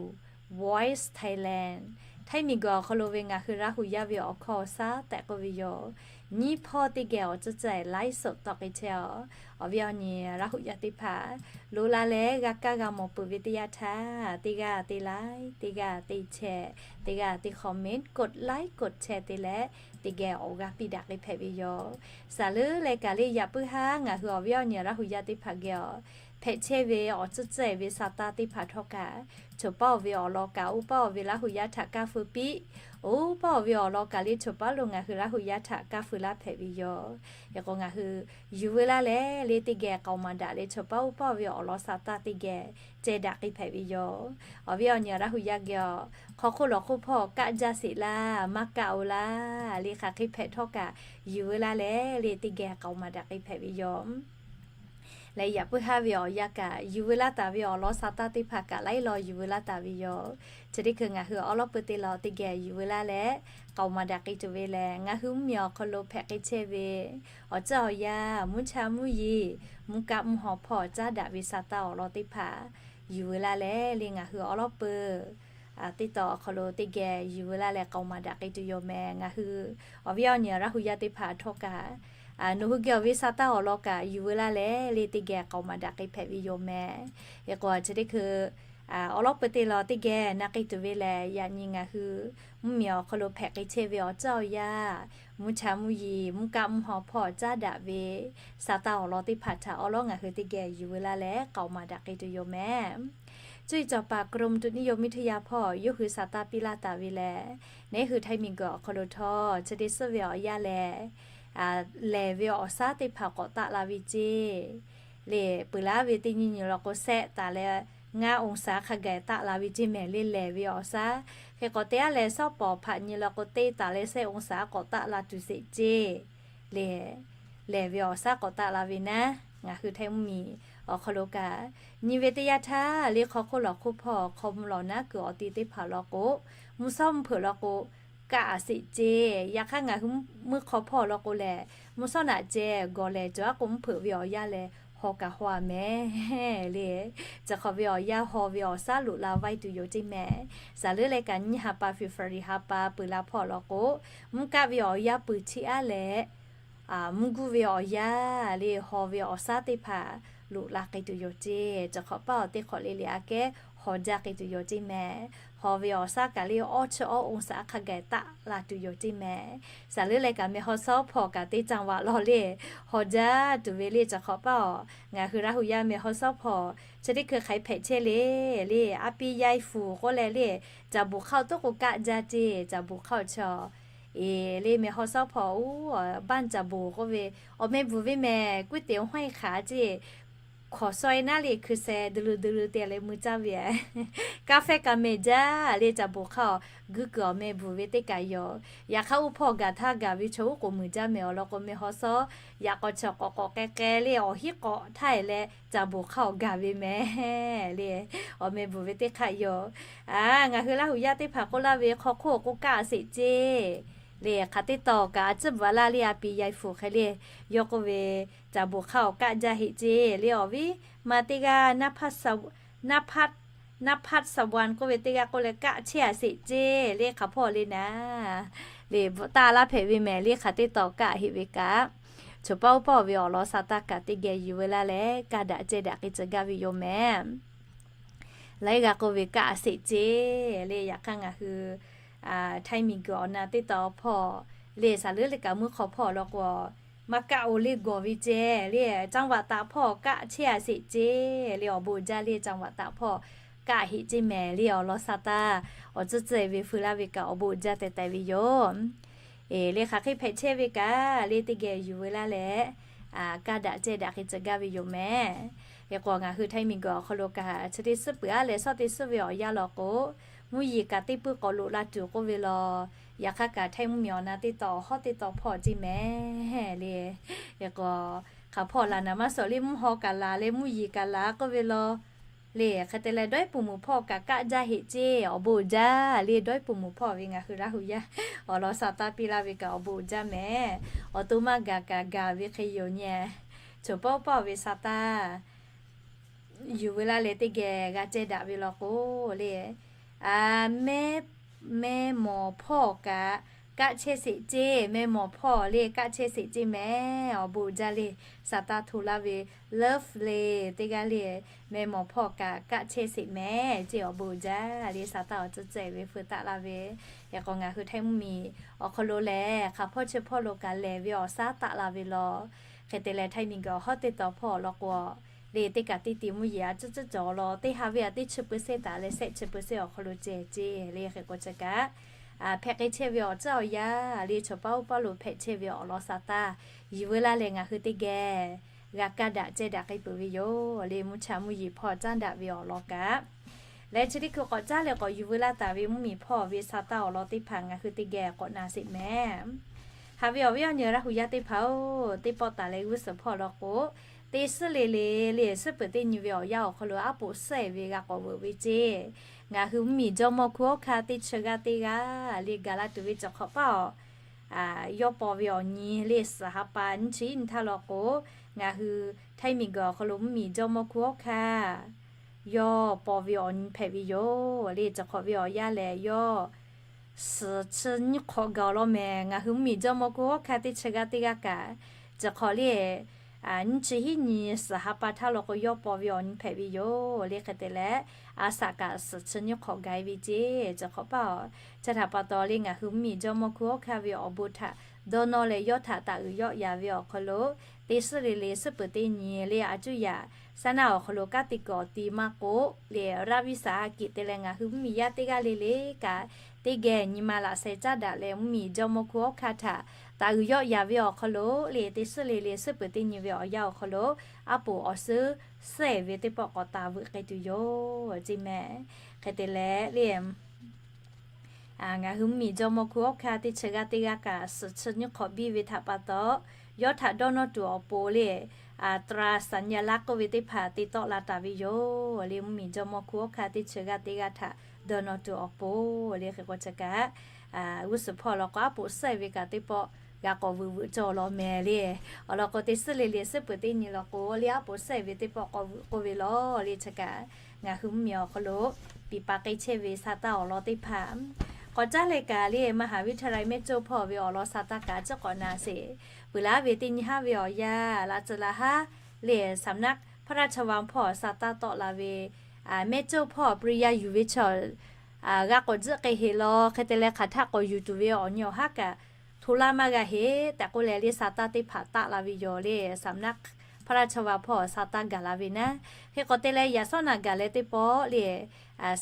Voice Thailand, Htaiˇ miˬguiˬ awˬ hk'aw lo ve ngaˬ hui Laˇ hu yaˇ ve awˬ hkawˇ awˬ shaˉ tehꞈ k'oˆ ve yoˬ. Nyiˇ hpawˇ teˇ geh awˬ tcuhˉ tcuhˉ ไลฟ์สด tawˆ k'ai chehˇ-aˬ. Awˬ viˉ awˬ nyi Laˇ hu yaˇ teˇ hpaˍ, loꞈ la leh g'a kaˇ g'a mawˬ peuˬ ve teˇ yanˇ htaˇ, teˇ g'aˇ teˇ like, teˇ g'aˇ teˇ share, teˇ g'aˇ teˇ comment, กดไลค์ กดแชร์ te leh, teˇ geh awˬ g'aˇ piˇ daꞈ k'ai hpehꞈ ve yoˬ. Saˍ leuˉ leh kaꞈ le yaꞈ puiˉ haˉ ngaˬ hui awˬ viˉ awˬ nyi Laˇ hu yaˇ teˇ hpaˍ geh awˬ hpehꞈ chehˇ ve awˬ tcuhˉ tcuhˉ ve sa taˇ teˇ hpaˍ htawˇ kaꞈ, choˬ paˉ-oˬ ve awˬ lawn kaꞈ uˉ paˉ-oˬ ve Laˇ hu yaˇ htaꞈ kaˇ feu piˇ, uˉ paˉ-oˬ ve awˬ lawn kaꞈ le choˬ paˉ lo ngaˬ hui Laˇ hu yaˇ htaꞈ kaˇ feu laˇ hpehꞈ ve yoˬ. Hk'e k'o, ngaˬ hui yuˬ veu laˇ leh le teˇ geh k'aoˍ maˍ daꞈ leh choˬ paˉ uˉ paˉ-oˬ ve awˬ lawn sa taˇ teˇ geh ceh daꞈ k'ai hpehꞈ ve yoˬ. Awˬ viˉ awˬ nyi Laˇ hu yaˇ geh awˬ hk'aw hk'oˆ lawˬ hk'oˆ hpawˇ kaˆ jaˇ sheˍ laˇ, maˇ kaˆ-oˬ laˇ, le hk'aˬ hk'e hpehꞈ htawˇ kaꞈ yuˬ veu laˇ leh le teˇ geh k'aoˍ maˍ daꞈ k'ai hpehꞈ ve yoˬ. Leh yaꞈ puiˉ haˉ ve awˬ yanˇ kaꞈ yuˬ veu laˇ taˍ ve awˬ lawn sa taˇ teˇ hpaˍ kaꞈ laiˉ law yuˬ veu laˇ taˍ ve yoˬ. Chi teˇ hkui ngaˬ hui awˉ lawˉ peu teˇ law teˇ geh yuˬ veu laˇ leh k'aoˍ maˍ daꞈ k'ai tuˬ ve lehˬ, ngaˬ hui mvuhˇmiˬ awˬ hk'aw lo hpehꞈ k'ai chehˇ ve awˬ ceuˬ awˬ yanˇ, mvuhˇ cha mvuhˇ yeˬ, mvuhˇ kaˆ mvuhˇ haw hpawˇ caˉ daꞈ ve sa taˇ awˬ lawn teˇ hpaˍ yuˬ veu laˇ leh le ngaˬ hui awˉ lawˉ peu teˇ taw awˬ hk'aw lo teˇ geh yuˬ veu laˇ leh k'aoˍ maˍ daꞈ k'ai tuˬ yoˬ mehˍ. Ngaˬ hui awˬ viˉ awˬ nyi Laˇ hu yaˇ teˇ hpaˍ htawˇ kaꞈ, nawˬ hui geh awˬ ve sa taˇ awˬ lawn kaꞈ yuˬ veu laˇ leh le teˇ geh k'aoˍ maˍ daꞈ k'ai hpehꞈ ve yoˬ mehˍ. Hk'e k'o, chi teˇ hkui awˉ lawˉ peu teˇ law teˇ geh na k'ai tuˬ ve lehˬ, yaꞈ nyi ngaˬ hui mvuhˇmiˬ awˬ hk'aw lo hpehꞈ k'ai chehˇ ve awˬ ceuˬ awˬ yanˇ, mvuhˇ cha mvuhˇ yeˬ, mvuhˇ kaˆ mvuhˇ haw hpawˇ caˉ daꞈ ve sa taˇ awˬ lawn teˇ hpaˍ htaꞈ awˉ lawˉ ngaˬ hui teˇ geh yuˬ veu laˇ leh k'aoˍ maˍ daꞈ k'ai tuˬ yoˬ mehˍ. Cuˇ yiˍ cawˬ paˍ กรมอุตุนิยมวิทยา hpawˇ yawˇ hui sa taˇ piˇ laˇ taˍ ve lehˬ, neˉ hui Htaiˇ miˬguiˬ awˬ hk'aw lo htawˇ chi teˇ suhˉ ve awˬ yanˇ lehˬ, lehˬ ve awˬ shaˉ teˇ hpaˍ k'awꞈ taˆ la ve ceˇ. Lehˬ peuˬ laˇ ve teˇ nyi nyi law k'o, sehˆ taˍ leh ngaˇ องศา hk'a gaˬ taˆ la ve ceˇ mehˍ le lehˬ ve awˬ shaˉ. Hk'e k'o, teˇ aˉ leh shawˉ pawˍ hpaꞈ nyi law k'o, teˇ taˍ leh sehˆ องศา k'awꞈ taˆ la tuˬ sheˍ ceˇ. Lehˬ, lehˬ ve awˬ shaˉ k'awꞈ taˆ la ve naˉ, ngaˬ hui Htaiˇ mvuhˇmiˬ awˬ hk'aw lo kaꞈ nyi ve teˇ yanˇ htaˇ, le hk'aw hk'oˆ lawˬ hk'oˆ hpawˇ hk'aw mvuh lawˬ naˉ kuiˬ awˬ ti teˇ hpaˍ law k'o, mvuhˇ shawˉ mvuhˇ hpeuꞈ law k'o, kaˆ sheˍ ceˇ. Yaꞈ hk'aˇ ngaˬ hui mvuhˇ hk'aw hpawˇ law k'o lehˬ, mvuhˇ shawˉ naꞈ ceh gawˬ lehˬ cawˬ aˉ k'o, mvuhˇ hpeuꞈ ve awˬ yanˇ lehˬ haw kaꞈ haw a mehˍ le. Chi hk'awꞈ ve awˬ yanˇ haw ve awˬ shaˉ loꞈ la vaiˇ tuˬ yoˬ ceˇ mehˍ. Saˍ leuˉ leh kaꞈ nyiˇ ha pa February ha pa peuˬ la hpawˇ law k'o, mvuhˇ kaˆ ve awˬ yanˇ peuˬ chiˇ aˉ leh, mvuhˇ guˇ ve awˬ yanˇ le haw ve awˬ shaˉ teˇ hpaˍ loꞈ la k'ai tuˬ yoˬ ceˇ. Chi hk'awꞈ paˇ awˬ teˇ hk'awꞈ le le aꞈ kehˉ haw jaˇ k'ai tuˬ yoˬ ceˇ mehˍ. Haw ve awˬ shaˉ kaꞈ le awˇ chi awˇ องศา hk'a gaˬ taˆ la tuˬ yoˬ ceˇ mehˍ. Saˍ leuˉ leh kaꞈ meh haw shawˉ hpawˇ kaꞈ teˇ จังหวัด law le haw jaˇ tuˬ ve le. Chi hk'awꞈ paˇ awˬ ngaˬ hui Laˇ hu yaˇ meh haw shawˉ hpawˇ chi teˇ hkui hk'aˬ hk'e hpehꞈ chehˇ le le, aˉ piˇ yaiˇ fuˍ k'oˆ leh le, caˍ boˍ hk'aˆ toˉ k'o kaˆ jaˇ ceˇ. Caˍ boˍ hk'aˆ chi le meh haw shawˉ hpawˇ uˉ บ้าน caˍ boˍ k'oˆ ve, awˬ meh bvuhˬ ve mehˍ ก๋วยเตี๋ยวห้อยขา ceˇ. Hkawˍ shaw e naˉ le hkui sheh deu lu deu lu te leh mui caˇ ve, kaˇ fehˇ kaꞈ mehˍ jaˇ le caˍ boˍ hk'aˆ awˬ guˇ kuiˬ awˬ meh bvuhˬ ve teˇ kaꞈ yoˬ. Yaꞈ hk'aˇ uˉ hpawˇ gaˬ htaˇ gaˬ ve chaw uˉ k'oˍ muiˬ jaˇ mehˍ awˬ lawn k'o, meh haw shawˉ yaꞈ k'aw chi k'awꞈ k'awꞈ k'ai k'ai le awˬ hinˉ k'awꞈ htaˇ e leh caˍ boˍ hk'aˆ awˬ gaˬ ve mehˍ le, awˬ meh bvuhˬ ve teˇ hk'aˆ yoˬ. Ngaˬ hui Laˇ hu yaˇ teˇ hpaˍ k'oˆ laˇ ve hk'aw hk'oˆ awˬ k'o kaˆ sheˍ ceˇ. Le hk'aˬ teˇ taw kaꞈ a ciˉ bvuhꞈ laˇ le aˉ piˇ yaiˇ fuˍ hk'e le, yawˇ k'oˆ ve, caˍ boˍ hk'aˆ awˬ kaˆ jaˇ heˆ ceˇ le awˬ viˉ, maˇ teˇ g'aˇ naˇ hpaˇ saˍ, naˇ hpaˇ saˍ วัน k'oˆ ve teˇ g'aˇ k'oˆ leh kaˆ chehˇ a sheˍ ceˇ le hk'aˬ hpawˇ le naˉ. Le bvuhꞈ taˆ laˇ hpehꞈ ve mehˍ le hk'aˬ teˇ taw kaˆ heˆ ve kaꞈ, chaw paˇ uˉ paˇ ve awˬ lawn sa taˇ kaꞈ teˇ geh yuˬ veu laˇ leh kaˇ daꞈ ceh daꞈ k'ai tcuh gaˇ ve yoˬ mehˍ. Laiˉ g'a k'oˆ ve kaˆ sheˍ ceˇ le. Yaꞈ hk'aˇ ngaˬ hui Htaiˇ miˬguiˬ awˬ na teˇ taw hpawˇ le saˍ leuˉ le kaꞈ mvuhˇ hk'aw hpawˇ law k'o, maˇ kaˆ-oˬ le gawˬ ve ceh le จังหวัดตาก hpawˇ kaˆ chehˇ a sheˍ ceˇ le awˬ bon jaˇ le จังหวัดตาก hpawˇ kaˆ heꞈ ceˇ mehˍ le awˬ lawn sa taˇ awˬ tcuhˇ tcuhˇ ve feu laˇ ve kaꞈ awˬ bon uiˍ jaˇ tehꞈ tehꞈ ve yoˬ. Eˬ, le hk'aˬ hk'e hpehꞈ chehˇ ve kaꞈ le teˇ geh yuˬ veu laˇ leh, kaˇ daꞈ cehˇ daꞈ hk'e ceh gaˇ ve yoˬ mehˍ. Hk'e k'o ngaˬ hui Htaiˇ miˬguiˬ awˬ hk'aw lo kaꞈ chi teˇ suhˉ peuˬ aˉ leh shawˉ teˇ suhˉ ve awˬ yanˇ law k'o, mvuhˇ yeˬ kaꞈ teˇ puiˉ k'awꞈ loꞈ la tuˬ k'oˆ ve law. Yaꞈ hk'aˇ kaꞈ Htaiˇ mvuhˇmiˬ awˬ na teˇ taw awˬ hawˉ teˇ taw hpawˇ ceˇ mehˍ le. Hk'e k'o, hk'aˬ hpawˇ laˬ naˍ maˇ suh le mvuhˇ haw kaꞈ laˬ leh mvuhˇ yeˬ kaꞈ laˬ k'oˆ ve law. Le hk'e te leh dawˇ iˉ puˍ muˍ hpawˇ kaꞈ kaˆ jaˇ heꞈ ceˇ awˬ bon uiˍ jaˇ le. Dawˇ iˉ puˍ muˍ hpawˇ ve ngaˬ hui Laˇ hu yaˇ awˬ lawn sa taˇ piˇ laˇ ve kaꞈ awˬ bon uiˍ jaˇ mehˍ. Awˬ to maˇ gaˬ kaꞈ gaˬ ve hk'e yoˬ nyi. Choˬ pawˆ pawˆ ve sa taˇ yuˬ veu laˇ leh teˇ geh g'a cehˇ daꞈ ve law k'o le, mehˇ mawˬ hpawˇ kaꞈ kaˆ chehˇ sheˍ ceˇ. Mehˇ mawˬ hpawˇ le kaˆ chehˇ sheˍ ceˇ mehˍ. Awˬ bon uiˍ jaˇ le. Sa taˇ hto laˇ ve love le teˇ g'aˇ le, mehˇ mawˬ hpawˇ kaꞈ kaˆ chehˇ sheˍ mehˍ ceˇ awˬ bon uiˍ jaˇ le. Sa taˇ awˬ tcuhˇ tcuhˇ ve feu taˆ la ve. Hk'e k'o ngaˬ hui Htaiˇ mvuhˇmiˬ awˬ hk'aw lo lehˬ hk'aˬ hpawˇ chi hpawˇ lo kaꞈ lehˬ ve awˬ saˉ taˆ la ve law. Hk'e te leh Htaiˇ miˬguiˬ awˬ hawˉ teˇ taw hpawˇ awˬ lawn k'o, le teˇ kaꞈ teˇ ti mvuhˇ yeˬ a tcuhˉ tcuhˉ cawˬ law teˇ ha ve a teˇ chi peuˬ sehˉ taˍ leh shehˆ chi peuˬ sehˉ awˬ hk'aw lo ceh ceˇ le. Hk'e k'o chi kaꞈ hpehꞈ k'ai chehˇ ve awˬ tcuhˉ awˬ yanˇ le chaw paˉ oˇ paˉ lo hpehꞈ chehˇ ve awˬ lawn sa taˇ yuˬ veu laˇ leh ngaˬ hui teˇ geh g'a kaˇ daꞈ cehˇ daꞈ k'ai peuˬ ve yoˬ le. Mvuhˇ cha mvuhˇ yeˬ hpawˇ caˉ daꞈ ve awˬ lawn kaꞈ leh chi teˇ hkui k'awꞈ caˉ leh k'awꞈ yuˬ veu laˇ taˍ ve mvuhˇmiˬ hpawˇ ve sa taˇ awˬ lawn teˇ hpaˍ ngaˬ hui teˇ geh k'awꞈ na sheˍ mehˍ. Haꞈ ve awˬ viˉ awˬ nyi Laˇ hu yaˇ teˇ hpaˍ-oˬ, teˇ pawˆ taˍ leh g'uˇ suhˍ hpawˇ lawn k'o, teˇ suhˉ le le le suhˉ peuˬ teˇ nyi ve awˬ yanˇ awˬ hk'aw lo aˉ poꞈ suhˉ-ehˍ ve g'a k'awꞈ veuꞈ ve ceˇ. Ngaˬ hui mvuhˇmiˬ jawˇmawˇ hkunˉ hawˉ hkanˇ teˇ chi g'aˇ teˇ g'aˇ le gaˬ la tuˬ ve cawˬ hk'awꞈ paˇ-oˬ, yawˇ paw ve awˬ nyi le suhˍ ha pa nyiˇ chi nyi htaˇ lawn k'o, ngaˬ hui Htaiˇ miˬguiˬ awˬ hk'aw lo mvuhˇmiˬ jawˇmawˇ hkunˉ hawˉ hkanˇ yawˇ paw ve awˬ nyi hpehꞈ ve yoˬ le. Cawˬ hk'awꞈ ve awˬ yanˇ lehˬ yawˇ suhˍ chi nyiˇ hk'awꞈ gaˬ law mehˍ. Ngaˬ hui mvuhˇmiˬ jawˇmawˇ hkunˉ hawˉ hkanˇ teˇ chi g'aˇ teˇ g'aˇ kaꞈ cawˬ hk'awꞈ le nyiˇ chi hiˉ nyi suhˍ ha pa htaˇ lawn k'o yawˇ paw ve awˬ nyi hpehꞈ ve yoˬ le. Hk'e te leh a shaꞈ kaꞈ suhˍ chi nyiˇ hk'awꞈ gaˬ-e ve ceˇ. Cawˬ hk'awꞈ paˇ-oˬ, chi htaꞈ pa taw le ngaˬ hui mvuhˇmiˬ jawˇmawˇ hkunˉ hawˉ hkanˇ ve awˬ bon htaꞈ dawˇ nawˇ leh yawˇ htaꞈ taˍ uiˍ yawˆ yan ve awˬ hk'aw lo teˇ suhˉ le le suhˉ peuˬ teˇ nyi le a cuˇ yaꞈ saˉ naˆ awˬ hk'aw lo kanˉ te kuiˬ awˬ ti maˇ k'oˆ le raˇ viˉ saˍ ha kiꞈ te leh ngaˬ hui mvuhˇmiˬ yaˇ teˇ g'aˇ le le kaꞈ teˇ geh nyi ma laꞈ sheh caˉ daꞈ leh mvuhˇmiˬ jawˇmawˇ hkunˉ hawˉ hkanˇ htaꞈ taˍ uiˍ yawˆ yan ve awˬ hk'aw lo le teˇ suhˉ le le suhˉ peuˬ teˇ nyi ve awˬ yanˇ awˬ hk'aw lo aˉ poꞈ awˬ suhˉ suhˉ-ehˍ ve teˇ pawˆ k'awꞈ taˍ veuꞈ k'ai tuˬ yoˬ ceˇ mehˍ. Hk'e te leh le ngaˬ hui mvuhˇmiˬ jawˇmawˇ hkunˉ hawˉ hkanˇ teˇ chi g'aˇ teˇ g'aˇ kaꞈ suhˍ chi nyiˇ hk'awꞈ biˇ ve htaꞈ pa taw, yawˇ htaꞈ dawˇ nawˇ tuˬ awˬ pon le ตราสัญลักษณ์ k'oˆ ve teˇ hpaˍ te tawˆ la taˍ ve yoˬ le. Mvuhˇmiˬ jawˇmawˇ hkunˉ hawˉ hkanˇ teˇ chi g'aˇ teˇ g'aˇ htaꞈ dawˇ nawˇ tuˬ awˬ pon le. Hk'e k'o chi kaꞈ g'uˇ suhˍ hpawˇ lawn k'o aˉ poꞈ suhˉ-ehˍ ve kaꞈ teˇ pawˆ g'a k'awꞈ veuꞈ veuꞈ cawˬ law mehˍ le. Awˬ lawn k'o teˇ suhˉ le le suhˉ peuˬ teˇ nyi lawn k'o le aˉ poꞈ suhˉ-ehˍ ve teˇ pawˆ k'awꞈ veuꞈ k'oˆ ve law le. Chi kaꞈ ngaˬ hui mvuhˇmiˬ awˬ hk'aw lo piˍ pa k'ai chehˇ ve sa taˇ awˬ lawn teˇ hpaˍ k'awꞈ caˉ leh kaꞈ le มหาวิทยาลัยแม่โจ้ hpawˇ ve awˬ lawn sa taˇ kaꞈ ciˉ k'awꞈ na sheˍ. Peuˬ laˇ ve teˇ nyi haˉ ve awˬ yanˇ laꞈ tcuh laꞈ haˉ le สำนักพระราชวัง hpawˇ sa taˇ tawˆ la ve แม่โจ้ hpawˇ ปริญญา yuˬ ve chaw g'a k'awꞈ tzuhˆ k'ai heˍ law. Hk'e te leh hk'aˬ htaˆ k'awꞈ yuˬ tuˬ ve awˬ nyi awˬ haˉ kaꞈ hto laˇ maˇ g'a heˍ tehꞈ k'oˆ leh le sa taˇ teˇ hpaˍ taˆ la ve yoˬ le. สำนักพระราชวัง hpawˇ sa taˇ gaˬ la ve naˉ. Hk'e k'awꞈ te leh yaꞈ shawˉ naꞈ gaˬ leh teˇ pawˆ le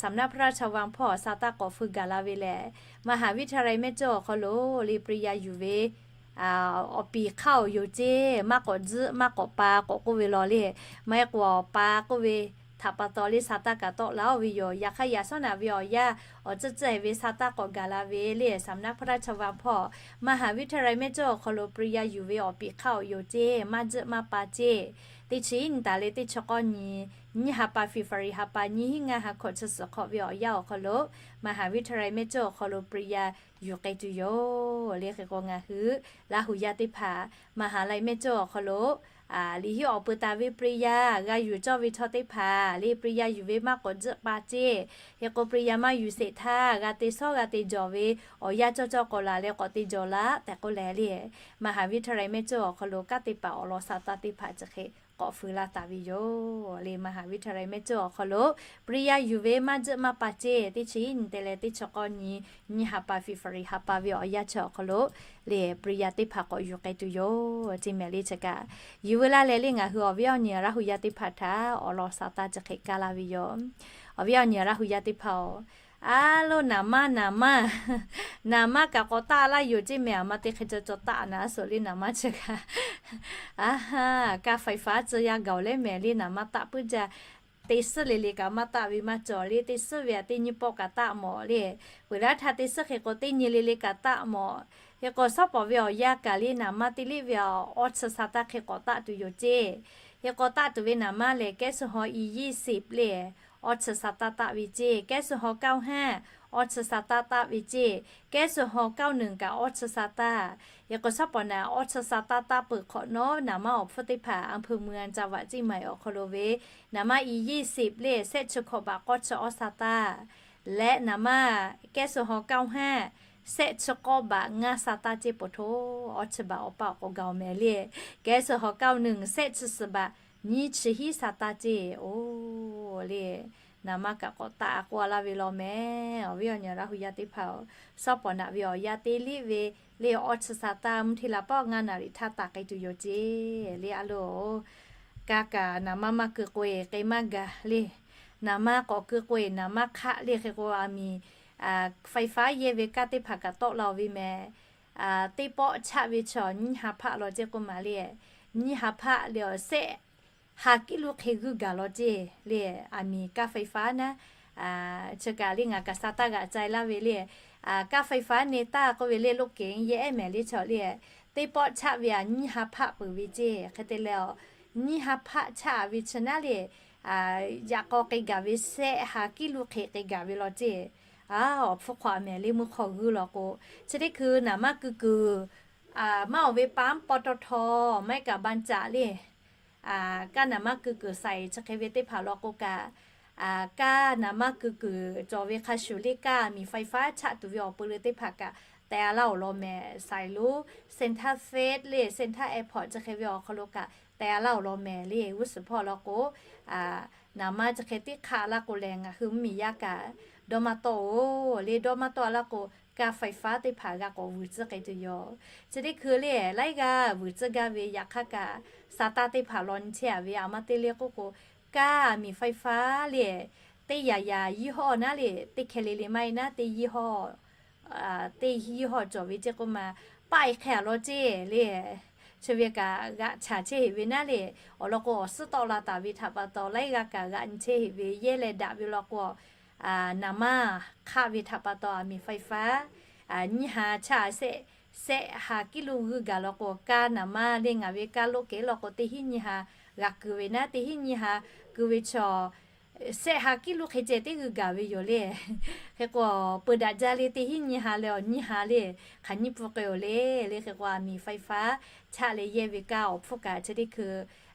สำนักพระราชวัง hpawˇ sa taˇ k'awꞈ feu gaˬ la ve lehˬ มหาวิทยาลัยแม่โจ้ awˬ hk'aw lo le ปริญญา yuˬ ve awˬ piˍ hk'aˇ awˬ yoˬ ceˇ. Maˇ k'awꞈ tzuhˆ maˇ k'awꞈ pa k'awꞈ k'oˆ ve law le. Maˇ heˆ k'o awˬ pa k'oˆ ve htaꞈ pa taw le sa taˇ kaꞈ tawˆ la-oˬ ve yoˬ. Yaꞈ hk'aˇ yaꞈ shawˉ naꞈ ve awˬ yanˇ awˬ tcuhˉ tcuhˉ-ehˍ ve sa taˇ k'awꞈ gaˬ la ve le สำนักพระราชวัง hpawˇ มหาวิทยาลัยแม่โจ้ awˬ hk'aw lo ปริญญา yuˬ ve awˬ piˍ hk'aˇ awˬ yoˬ ceˇ. Maˇ tzuhˆ maˇ pa ceˇ. Teˇ chi nyi taˍ leh teˇ chi k'awˇ nyi nyiˇ ha pa February ha pa nyiˇ hinˉ ngaˇ ha hkawꞈ chi suhˍ hk'awꞈ ve awˬ yanˇ awˬ hk'aw lo มหาวิทยาลัยแม่โจ้ awˬ hk'aw lo ปริญญา yuˬ k'ai tuˬ yoˬ le. Hk'e k'o ngaˬ hui Laˇ hu yaˇ teˇ hpaˍ มหาวิทยาลัยแม่โจ้ awˬ hk'aw lo liꞈ hiˆ awˬ peuˬ taˍ ve ปริญญา g'a yuˬ cawˇ ve chaw teꞌ hpaˍ le ปริญญา yuˬ ve maˇ k'awꞈ tzuhˆ pa ceˇ. Hk'e k'o ปริญญา maˇ yuˬ sheˍ htaˇ g'a te shawˉ g'a te jawˬ ve awˬ yanˇ cawˇ cawˇ k'awꞈ laˬ leh k'awꞈ te jawˬ laˇ tehꞈ k'oˆ leh le มหาวิทยาลัยแม่โจ้ awˬ hk'aw lo kanˉ te paˍ awˬ lawn sa taˇ teˇ hpaˍ chi hk'e k'awꞈ fuiˍ la taˍ ve yoˬ le. มหาวิทยาลัยแม่โจ้ awˬ hk'aw lo ปริญญา yuˬ ve maˇ juˆ maˇ pa ceˇ, teˇ chi nyiˇ nyi te leh teˇ chi k'awˇ nyi, nyiˇ ha pa February ha pa ve awˬ yanˇ chi awˬ hk'aw lo le ปริญญา teˇ hpaˍ k'awꞈ yuˬ k'ai tuˬ yoˬ ceˇ mehˍ le. Chi kaꞈ yuˬ ve laˇ leh le ngaˬ hui awˬ viˉ awˬ nyi Laˇ hu yaˇ teˇ hpaˍ htaꞈ awˬ lawn sa taˇ chi hk'e kaˇ laˇ ve yoˬ. Awˬ viˉ awˬ nyi Laˇ hu yaˇ teˇ hpaˍ-oˬ, a lo naˍ maˇ naˍ maˇ, naˍ maˇ kaꞈ k'awꞈ taˆ laˇ yoˬ ceˇ mehˍ. A ma te hk'e ca caw taˆ naˍ a suhˍ le naˍ maˇ chi kaꞈ, a ha, ค่าไฟฟ้า tcuh yaˇ gaˬ-oˬ leh mehˍ le naˍ maˇ taˆ puiˉ jaˇ. Te suhˉ le le kaꞈ maˇ taˆ ve maˇ cawˬ le. Te suhˉ ve aꞈ teˇ nyi pawˆ kaꞈ taˆ mawˬ le. Peuˬ laˇ htaˇ te suhˉ hk'e k'o teˇ nyi le le kaꞈ taˆ mawˬ. Hk'e k'o shawˉ pawˍ ve awˬ yanˇ kaꞈ le naˍ maˇ teˇ liˇ ve awˬ awˇ chi sa taˇ hk'e k'awꞈ taˆ tuˬ yoˬ ceˇ. Hk'e k'awꞈ taˆ tuˬ ve naˍ maˇ lehˬ แก๊สโซฮอล์ E ยี่สิบ le awˇ chi sa taˇ taˆ ve ceˇ. แก๊สโซฮอล์ เก้าห้า awˇ chi sa taˇ taˆ ve ceˇ. แก๊สโซฮอล์ เก้าหนึ่ง kaꞈ awˇ chi sa taˇ. Hk'e k'o shawˉ pawˍ naˍ awˇ chi sa taˇ taˆ peuˬ hk'awꞈ nawˉ naˍ maˇ awˬ hpfuhˇ teˇ hpaˍ อำเภอเมือง จังหวัดเชียงใหม่ awˬ hk'aw lo ve naˍ maˇ อี ยี่สิบ le แซะ chi hkawꞈ baꞈ k'awˇ chi awˇ sa taˇ leh naˍ maˇ แก๊สโซฮอล์ เก้าห้า แซะ chi k'awˇ baꞈ ngaˇ sa taˇ ceˇ. Poˬ htoˇ awˇ chi baꞈ awˬ pa awˬ k'awꞈ gaˬ-oˬ mehˍ le. แก๊สโซฮอล์ เก้าหนึ่ง แซะ chi suhˍ baꞈ nyiˇ chi hiˉ sa taˇ ceˇ. Oˬ le, naˍ maˇ kaꞈ k'awꞈ taˆ k'oˆ laˇ ve law mehˍ. Awˬ viˉ awˬ nyi Laˇ hu yaˇ teˇ hpaˍ-oˬ, shawˉ pawˍ naꞈ ve awˬ yanˇ teˇ liˇ ve le awˇ chi sa taˇ mvuhˇ hteˇ la pawˆ ngaˇ naˍ riꞈ htaˇ taˍ k'ai tuˬ yoˬ ceˇ le. A lo, kaˇ kaꞈ naˍ maˇ maˇ keu k'oꞈ-e k'e maˇ gaˬ le. Naˍ maˇ k'awꞈ keu k'oꞈ-e naˍ maˇ hk'aˆ le. Hk'e k'o aˬ miˍ ไฟฟ้า yehˇ ve kaˇ teˇ hpaˍ kaꞈ tawˆ la-oˬ ve mehˍ. Teˇ pawˆ chaˆ ve chaw nyiˇ ha hpaˆ law ceˇ k'oˆ maˍ le. Nyiˇ ha hpaˆ le awˬ sehˆ ha kiˉ luˇ hk'e g'uiˇ gaˬ law ceˇ le. Aˬ miˍ kaˇ ไฟฟ้า naˉ chi kaꞈ le ngaˬ kaꞈ sa taˇ g'aꞈ cai laˇ ve le. Kaˇ ไฟฟ้า ne taˇ k'oˆ ve le loˆ kehˬ yehˇ ehˉ mehˍ le chaw le. Teˇ pawˆ chaˆ ve aˬ nyiˇ ha hpaˆ peuˬ ve ceˇ. Hk'e te leh awˬ nyiˇ ha hpaˆ chaˆ ve chi naˉ le, yaꞈ k'aw k'e gaˬ ve sehˆ ha kiˉ luˇ hk'e k'e gaˬ ve law ceˇ. Awˬ hpfuhˇ hk'aw aˬ mehˍ le meuˇ hk'aw g'uiˇ law k'o, chi teˇ hkui naˍ maˇ keu kuiˬ maˇ awˬ ve ปั๊ม ปตท maˇ heˆ kaꞈ บางจาก le, kaˇ naˍ maˇ keu kuiˬ สาย chi hk'e ve teˇ hpaˍ law k'o kaꞈ, kaˇ naˍ maˇ keu kuiˬ cawˬ ve hk'a shuˍ le kaˇ aˬ miˍ ไฟฟ้า chaˆ tuˬ ve awˬ peu le teˇ hpaˍ kaꞈ teh a laˇ-oˬ law mehˍ. สาย luˉ, Central Fair le Central Airport chi hk'e ve awˬ hk'aw lo kaꞈ teh a laˇ-oˬ law mehˍ le. G'uˇ suhˍ hpawˇ law k'o, naˍ maˇ chi hk'e teˇ hk'aˆ laˇ k'o lehˬ ngaˬ hui mvuhˇmiˬ yaˇ kaꞈ dawˇ maˇ tawˆ-oˬ le. Dawˇ maˇ tawˆ laˇ k'o, kaˇ ไฟฟ้า teˇ hpaˍ g'a k'awꞈ vuiˬ tcuhˉ k'ai tuˬ yoˬ. Chi teˇ hkui le laiˉ g'aˇ vuiˬ tcuhˉ gaˇ ve yaꞈ hk'aˇ kaꞈ, sa taˇ teˇ hpaˍ law nyi chehˇ-a ve aˬ ma te le k'oˆ k'o, kaˇ aˬ miˍ ไฟฟ้า le teˇ yaꞈ yaꞈ ยี่ห้อ naˉ le, teˇ hkeh le le maˇ heˆ naˉ teˇ ยี่ห้อ teˇ ยี่ห้อ cawˬ ve ceˇ k'oˆ ma, paˆ e hk'e a law ceˇ le. Chi ve kaꞈ g'aꞈ chaˍ chehˇ heꞈ ve naˉ le. Awˬ lawn k'o awˬ suhˉ tawˆ la taˍ ve htaꞈ pa taw laiˉ g'aˇ kaꞈ g'aꞈ nyi chehˇ heꞈ ve yehˇ leh daꞈ ve law k'o, naˍ maˇ hk'aˆ ve htaꞈ pa taw aˬ miˍ ไฟฟ้า nyiˇ ha chaˆ sehˆ, sehˆ ha kiˉ luˇ g'uiˇ gaˬ law k'o, kaˇ naˍ maˇ le ngaˬ ve kaˇ loˆ kehˬ law k'o teˇ hinˉ nyiˇ ha g'a keu ve naˉ, teˇ hinˉ nyiˇ ha keu ve chaw sehˆ ha kiˉ luˇ hk'e ceh teˇ g'uiˇ gaˬ ve yoˬ le. Hk'e k'o, peu daꞈ jaˇ le teˇ hinˉ nyiˇ ha leh awˬ nyiˇ ha le, hk'aˬ nyiˇ pun k'ai-oˬ le. Le hk'e k'o aˬ miˍ ไฟฟ้า chaˆ leh yehˇ ve kaˇ awˬ hpfuhˇ kaꞈ chi teˇ hkui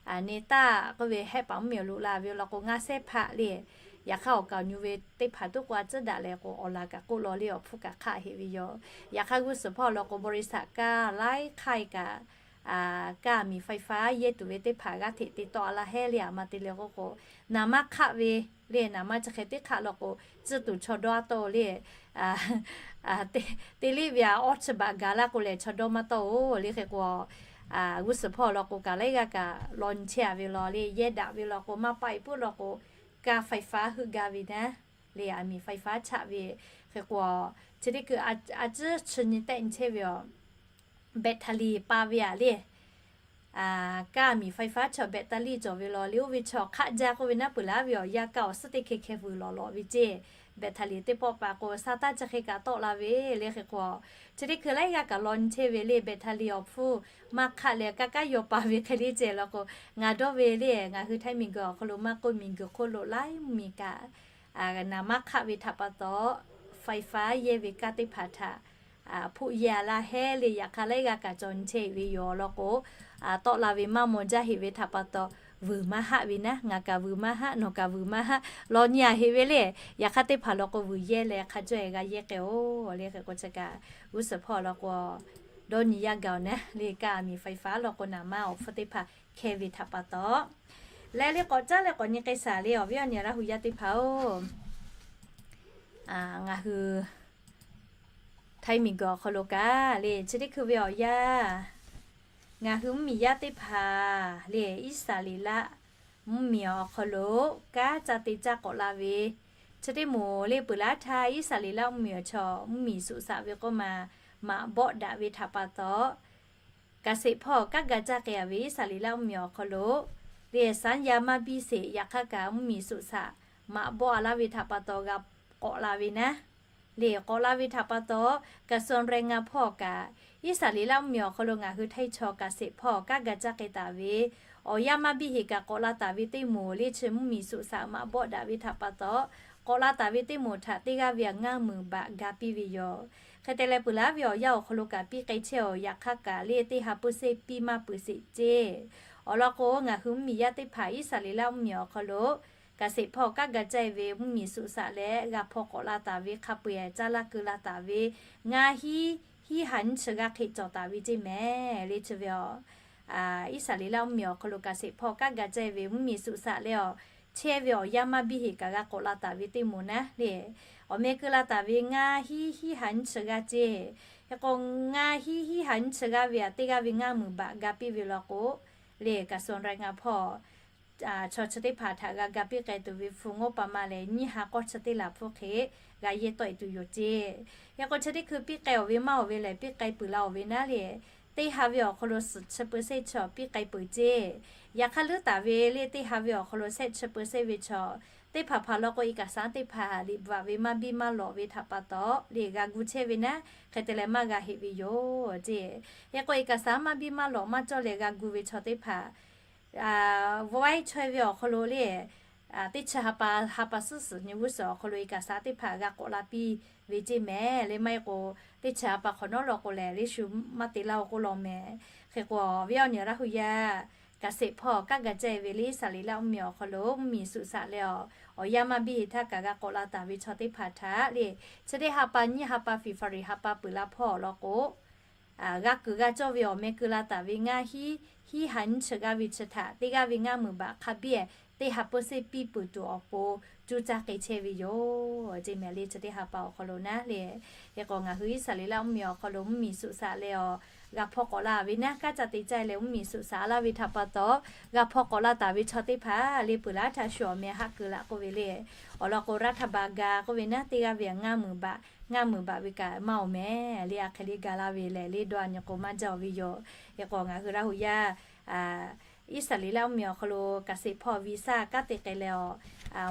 ne taˇ k'oˆ ve hehˆ paˍ mvuhˇmiˬ awˬ lo la ve law k'o ngaˇ sehˉ hpaˆ le. Yaꞈ hk'aˇ awˬ kaˍ awˬ nyu ve teˇ hpaˍ tuˉ k'o a tcuhˉ daꞈ leh k'o awˬ laˬ kaꞈ k'oˆ law le awˬ hpfuhˇ kaꞈ hk'aˆ heꞈ ve yoˬ. Yaꞈ hk'aˇ g'uˇ suhˍ hpawˇ law k'o บริษัท kaˇ laiˉ hk'aˇ e kaꞈ kaˇ aˬ miˍ ไฟฟ้า yehˇ tuˬ ve teˇ hpaˍ g'aˇ hteꞈ te tawˆ a laˇ hehˉ le. Aˬ ma te le k'oˆ k'o, naˍ maˇ hk'aˆ ve le naˍ maˇ chi hk'e teˇ hk'aˆ law k'o, tcuh tuˬ chaw dawˇ a tawˆ-oˬ le. Te liˇ ve aˬ awˇ chi baꞈ gaˬ laˇ k'o lehˬ chaw dawˇ maˇ tawˆ-oˬ le. Hk'e k'o, g'uˇ suhˍ hpawˇ law k'o kaꞈ laiˉ g'aˇ kaꞈ law nyi chehˇ a ve law le. Yehˇ daꞈ ve law k'o maˇ paˆ e puiˉ law k'o, kaˇ ไฟฟ้า heuˆ gaˇ ve naˉ le, aˬ miˍ ไฟฟ้า chaˆ ve. Hk'e k'o, chi teˇ hkui a tcuhˉ chi nyi tehˆ nyi chehˇ ve aˬ, แบตเตอรี่ pa ve aˬ le. Kaˇ aˬ miˍ ไฟฟ้า chaw แบตเตอรี่ cawˬ ve law le. Oˇ ve chaw hk'aˆ jaˇ k'oˆ ve naˉ peuˬ laˇ ve awˬ yanˇ kaˇ awˬ suhˉ teˇ hkeh hkeh vuiˬ lawˬ lawꞈ ve ceˇ. แบตเตอรี่ teˇ pawˆ pa k'o sa taˇ chi hk'e kaꞈ tawˆ la ve le. Hk'e k'o, chi teˇ hkui laiˉ g'aˇ kaꞈ law nyi chehˇ ve le. แบตเตอรี่ awˬ hpfuhˇ maˇ hk'aˆ leh kaˇ kaˇ yaw pa ve hk'e le ceh law k'o, ngaˬ dawˇ ve le ngaˬ hui Htaiˇ miˬguiˬ awˬ hk'aw lo maˇ k'oˆ miˬguiˬ hk'oˆ lo laiˉ mvuhˇmiˬ kaꞈ, naˍ maˇ hk'aˆ ve htaꞈ pa taw ไฟฟ้า yehˇ ve kaˇ teˇ hpaˍ htaꞈ hpuˆ yehˇ a laˇ hehˉ le. Yaꞈ hk'aˇ laiˉ g'aˇ kaꞈ cawˬ nyi chehˇ heꞈ ve yoˬ law k'o, tawˆ la ve maˇ maw jaˇ heꞈ ve htaꞈ pa taw, vuiˬ maˇ haˆ ve naˉ, ngaˬ kaꞈ vuiˬ maˇ haˆ, nawˬ kaꞈ vuiˬ maˇ haˆ, law nyi a heꞈ ve le. Yaꞈ hk'aˇ teˇ hpaˍ law k'o vuiˬ yehˇ leh hk'a cawˇ e g'a yehˇ k'ai-oˬ le. Hk'e k'o chi kaꞈ g'uˇ suhˍ hpawˇ law k'o dawˇ nyi yaˇ gaˬ-oˬ naˉ le, kaˇ miˬ ไฟฟ้า law k'o naˍ maˇ awˬ hpfuhˇ teˇ hpaˍ hkehˇ ve htaꞈ pa taw, leh le k'awꞈ caˉ leh k'awꞈ nyi k'ai shaˍ le awˬ viˉ awˬ nyi Laˇ huˍ yaˇ teˇ hpaˍ-oˬ, ngaˬ hui Htaiˇ miˬ guiˬ awˬ hk'aw lo kaꞈ le chi teˇ hkui ve awˬ yanˇ, ngaˬ hui mvuhˇmiˬ yaˇ teˇ hpaˍ le Iˉsaˍreˍlaˆ mvuhˇmiˬ awˬ hk'aw lo kanˉ ca te caˇ k'awꞈ la ve, chi teˇ moˍ le peuˬ laˇ htaˇ Iˉsaˍreˍlaˆ mvuhˇmiˬ awˬ chaw mvuhˇmiˬ suꞈ shaꞈ ve k'oˆ ma, maꞈ bawˆ daꞈ ve htaꞈ pa taw, kaꞈ sheˍ hpawˇ kanˉ ga caˇ k'ai-a ve Iˉsaˍreˍlaˆ mvuhˇmiˬ awˬ hk'aw lo le saˉ yaˇ maˇ biˇ sheˍ. Yaꞈ hk'aˇ kaꞈ mvuhˇmiˬ suꞈ shaꞈ maꞈ bawˆ-a laˇ ve htaꞈ pa taw g'a k'awꞈ la ve naˉ le, k'awꞈ la ve htaꞈ pa taw, กระทรวงแรงงาน hpawˇ kaꞈ Iˉsaˍreˍlaˆ mvuhˇmiˬ awˬ hk'aw lo ngaˬ hui Htaiˇ chaw kaꞈ sheˍ hpawˇ kanˉ ga caˇ k'ai taˍ ve, awˬ yanˇ maˇ biˇ heˍ kaꞈ k'awꞈ la taˍ ve teˇ moˍ le chi mvuhˇmiˬ suꞈ shaꞈ maꞈ bawˆ daꞈ ve htaꞈ pa taw, k'awꞈ la taˍ ve teˇ moˍ htaꞈ teˇ g'aˇ ve aꞈ ngaˇ meunˍ baꞈ ga piˇ ve yoˬ. Hk'e te leh peuˬ laˇ ve awˬ yanˇ awˬ hk'aw lo kaꞈ piˇ k'ai chehˇ-oˬ. Yaꞈ hk'aˇ kaꞈ le teˇ ha peuˬ sheˍ piˇ maˇ peuˬ sheˍ ceˇ. Awˬ lawn k'o ngaˬ hui mvuhˇmiˬ yaˇ teˇ hpaˍ Iˉsaˍreˍlaˆ mvuhˇmiˬ awˬ hk'aw lo kaꞈ sheˍ hpawˇ kanˉ ga caˇ ve mvuhˇmiˬ suꞈ shaꞈ leh g'a hpaw k'awꞈ la taˍ ve hk'a peu-eˬ caˇ laˇ keu la taˍ ve ngaˇ hiˉ hiˉ ha nyiˇ chi g'aˇ hk'e cawˬ taˍ ve ceˇ mehˍ le chi ve aˬ Iˉsaˍreˍlaˆ mvuhˇmiˬ awˬ hk'aw lo kaꞈ sheˍ hpawˇ kanˉ ga caˇ ve mvuhˇmiˬ suꞈ shaꞈ leh awˬ chehˇ ve awˬ yanˇ maˇ biˇ heˍ kaꞈ g'a k'awꞈ la taˍ ve teˇ moˍ naˉ le, awˬ meh keu la taˍ ve ngaˇ hiˉ hiˉ ha nyiˇ chi g'aˇ ceˇ. Hk'e k'o ngaˇ hiˉ hiˉ ha nyiˇ chi g'aˇ ve aꞈ teˇ g'aˇ ve ngaˇ meunˍ baꞈ ga piˇ ve law k'o le กระทรวงแรงงาน hpawˇ chaw chi teˇ hpaˍ htaꞈ g'a ga piˇ k'ai tuˬ ve hpu ngawˉ pa ma lehˬ nyiˇ ha k'awˇ chi teˇ laˬ hpfuhˇ hk'e g'a yehˇ tawˆ-e tuˬ yoˬ ceˇ. Hk'e k'o chi teˇ hkui piˇ k'ai-oˬ ve maˇ-oˬ ve lehˬ piˇ k'ai peuˬ la-oˬ ve naˉ le, teˇ ha ve awˬ hk'aw lo suhˍ chi peuˬ sheˍ chaw piˇ k'ai peuˬ ceˇ. Yaꞈ hk'aˇ leuˉ taˍ ve le teˇ ha ve awˬ hk'aw lo shehˆ chi peuˬ sheˍ ve chaw teˇ hpaˍ hpaˍ law k'o เอกสาร teˇ hpaˍ liꞈ bvuhꞈ ve maˇ biˇ maˇ lawꞈ ve htaꞈ pa taw le g'a gu chehˇ ve naˉ hk'e te leh maˇ g'a heˆ ve yoˬ ceˇ. Hk'e k'o เอกสาร maˇ biˇ maˇ lawꞈ maˇ cawˇ leh g'a gu ve chaw teˇ hpaˍ vaiˇ chaweh ve awˬ hk'aw lo le teˇ chi ha pa ha pa suhˉ suhˍ nyi g'uˇ suhˍ awˬ hk'aw lo เอกสาร teˇ hpaˍ g'a k'awꞈ la piˇ ve ceˇ mehˍ le. Maˇ heˆ k'o teˇ chi ha pa hk'awꞈ nawˉ law k'o lehˬ le shu maˇ te laˇ-oˬ k'oˆ law mehˍ. Hk'e k'o awˬ viˉ awˬ nyi Laˇ huˍ yaˇ kaꞈ sheˍ hpawˇ kanˉ ga caˇ ve le Iˉsaˍreˍlaˆ mvuhˇmiˬ awˬ hk'aw lo mvuhˇmiˬ suꞈ shaꞈ leh awˬ yanˇ maˇ biˇ heˍ htaˇ kaꞈ g'a k'awꞈ la taˍ ve chaw teˇ hpaˍ htaꞈ le chi teˇ ha pa nyiˇ ha pa Feˍbruˆ ha pa peuˬ la hpawˇ awˬ lawn k'o g'a kuiˬ g'a cawˇ ve awˬ meh keu la taˍ ve ngaˇ hiˉ hiˉ ha nyiˇ chi g'aˇ ve chi htaꞈ teˇ g'aˇ ve ngaˇ meunˍ baꞈ hk'a biˇ-eˬ teˇ ha peuˬ sheˍ piˇ peuˬ tuˬ awˬ pon cuˇ caˇ k'ai chehˇ ve yoˬ ceˇ mehˍ le chi teˇ ha pa awˬ hk'aw lo naˉ le. Hk'e k'o ngaˬ hui Iˉsaˍreˍlaˆ mvuhˇmiˬ awˬ hk'aw lo mvuhˇmiˬ suꞈ shaꞈ leh awˬ g'a hpaw k'awꞈ la ve naˉ kanˉ ca te caˇ leh mvuhˇmiˬ suꞈ shaꞈ laˇ ve htaꞈ pa taw g'a hpaw k'awꞈ la taˍ ve chaw teˇ hpaˍ le peuˬ laˇ htaˇ shu awˬ meh haˆ keu laꞈ k'oˆ ve le. Awˬ lawn k'o รัฐบาล ga k'oˆ ve naˉ teˇ g'aˇ ve ngaˇ meunˍ baꞈ ngaˇ meunˍ baꞈ ve kaꞈ maˇ-oˬ mehˍ le. A hk'e le ga laˇ ve lehˬ le dawˇ a nyi k'o maˇ jaˇ-oˬ ve yoˬ. Hk'e k'o ngaˬ hui Laˇ huˍ yaˇ Iˉsaˍreˍlaˆ mvuhˇmiˬ awˬ hk'aw lo kaꞈ sheˍ hpawˇ วีซ่า kanˉ te k'ai leh awˬ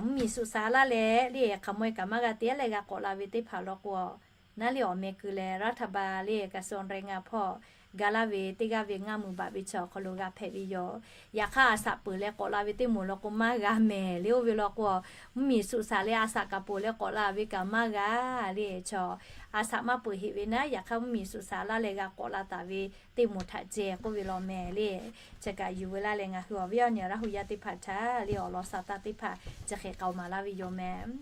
mvuhˇmiˬ suꞈ shaꞈ laˇ leh le hk'aˬ maweh kaꞈ maˇ g'a te leh g'a k'awꞈ la ve teˇ hpaˍ law k'o naˉ le awˬ meh keu leh รัฐบาล le กระทรวงแรงงาน hpawˇ ga laˇ ve teˇ g'aˇ ve ngaˇ meunˍ baꞈ ve chi awˬ hk'aw lo g'a hpehꞈ ve yoˬ. Yaꞈ hk'aˇ a shaꞈ peuˬ leh k'awꞈ la ve teˇ moˍ law k'o maˇ g'a mehˍ le. Oˇ ve law k'o mvuhˇmiˬ suꞈ shaꞈ leh a shaꞈ kaꞈ peuˬ leh k'awꞈ la ve kaꞈ maˇ g'a le. Chaw a shaꞈ maˇ peuˬ heˆ ve naˉ yaꞈ hk'aˇ mvuhˇmiˬ suꞈ shaꞈ laˇ leh g'a k'awꞈ la taˍ ve teˇ moˍ htaꞈ ceh k'oˆ ve law mehˍ le. Chi kaꞈ yuˬ veu laˇ leh ngaˬ hui awˬ viˉ awˬ nyi Laˇ huˍ yaˇ teˇ hpaˍ htaꞈ le awˬ lawn shaˍ taˇ teˇ hpaˍ chi hk'e k'aoˍ maˍ laˇ ve yoˬ mehˍ.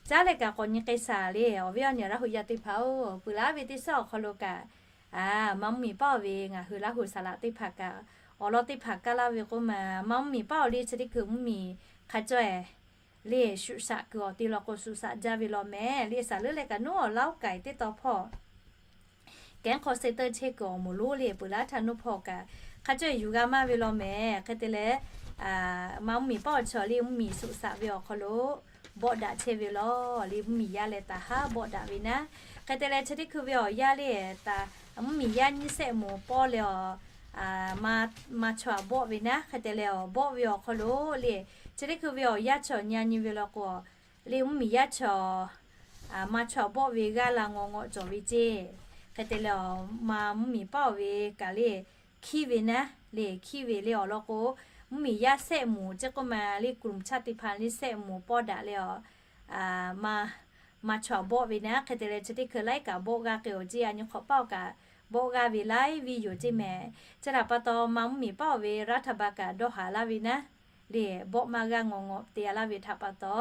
Caˉ leh kaꞈ k'awꞈ nyi k'ai shaˍ le awˬ viˉ awˬ nyi Laˇ huˍ yaˇ teˇ hpaˍ-oˬ, peuˬ laˇ ve teˇ shaˉ awˬ hk'aw lo kaꞈ maˇ mvuhˇmiˬ paˉ-oˬ ve ngaˬ hui Laˇ huˍ saˍ laꞈ teˇ hpaˍ kaꞈ awˬ lawn teˇ hpaˍ kaˇ laˇ ve k'oˆ ma, maˇ mvuhˇmiˬ paˉ-oˬ le chi teˇ hkui mvuhˇmiˬ hk'a cawˇ-eˬ le shuꞈ shaꞈ kuiˬ awˬ te law k'o shuꞈ shaꞈ jaˇ ve law mehˍ le. Saˍ leuˉ leh kaꞈ nawˉ awˬ Laˇ huˍ k'ai teˇ taw hpawˇ kehˉ hk'aw se teuˇ chehˇ kuiˬ awˬ moˍ lonˉ le peuˬ laˇ htaˇ nawˉ hpawˇ kaꞈ hk'a cawˇ-eˬ yuˬ g'a maˇ ve law mehˍ. Hk'e te leh maˇ mvuhˇmiˬ paˉ awˬ chaw le mvuhˇmiˬ suꞈ shaꞈ ve awˬ hk'aw lo bawˆ daꞈ chehˇ ve law le mvuhˇmiˬ yaˇ leh taˍ haˉ bawˆ daꞈ ve naˉ. Hk'e te leh chi teˇ hkui ve awˬ yaˇ le taˍ mvuhˇmiˬ yaˇ nyiˇ sehˆ moˍ pawˇ leh awˬ maˇ chaw aꞈ bawˆ ve naˉ. Hk'e te leh awˬ bawˆ ve awˬ hk'aw lo le chi teˇ hkui ve awˬ yaˇ chaw nyi a nyi ve law k'o le mvuhˇmiˬ yaˇ chaw maˇ chaw aꞈ bawˆ ve g'aˇ la ngaw ngaw cawˬ ve ceˇ. Hk'e te leh awˬ maˇ mvuhˇmiˬ paˉ-oˬ ve kaꞈ le hkiˉ ve naˉ le hkiˉ ve le awˬ lawn k'o mvuhˇmiˬ yaˇ sehˆ moˍ ceˇ k'oˆ ma le กลุ่มชาติพันธุ์ le sehˆ moˍ pawˇ daꞈ leh awˬ maˇ chaw aꞈ bawˆ ve naˉ. Hk'e te leh chi teˇ hkui laiˉ kaꞈ bawˆ g'aˇ k'ai-oˬ ceˇ. A nyi hk'awꞈ paˉ-oˬ kaꞈ bawˆ g'aˇ ve laiˉ viˇ yoˬ ceˇ mehˍ. Chi htaꞈ pa taw maˇ mvuhˇmiˬ paˉ-oˬ ve รัฐบาล kaꞈ dawˇ haˍ laˇ ve naˉ le bawˆ maˇ g'aˇ ngaw ngaw te a laˇ ve htaꞈ pa taw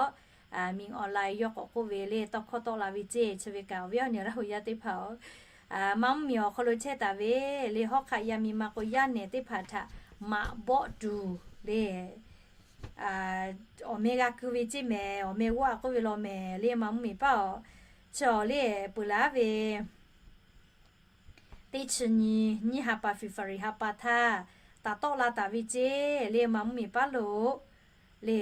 มีออนไลน์ yawˇ k'awꞈ k'oˆ ve le tawˇ hkawˇ tawˆ la ve ceˇ. Chi ve kaꞈ awˬ viˉ awˬ nyi Laˇ huˍ yaˇ teˇ hpaˍ-oˬ Maˇ mvuhˇmiˬ awˬ hk'aw lo chehˇ taˍ ve le, hawˉ hk'aˆ yaˇ miˇ ma k'o yaˇ nehˬ teˇ hpaˍ htaꞈ maꞈ bawˆ tuˬ le, awˬ meh g'a ku ve ceˇ mehˍ, awˬ meh g'awˆ a k'oˆ ve law mehˍ le, maˇ mvuhˇmiˬ paˉ awˬ chi awˬ le peuˬ laˬ ve teˇ chi nyi, nyiˇ ha pa February ha pa htaˇ taˍ tawˆ la taˍ ve ceˇ le, maˇ mvuhˇmiˬ paˉ lo le,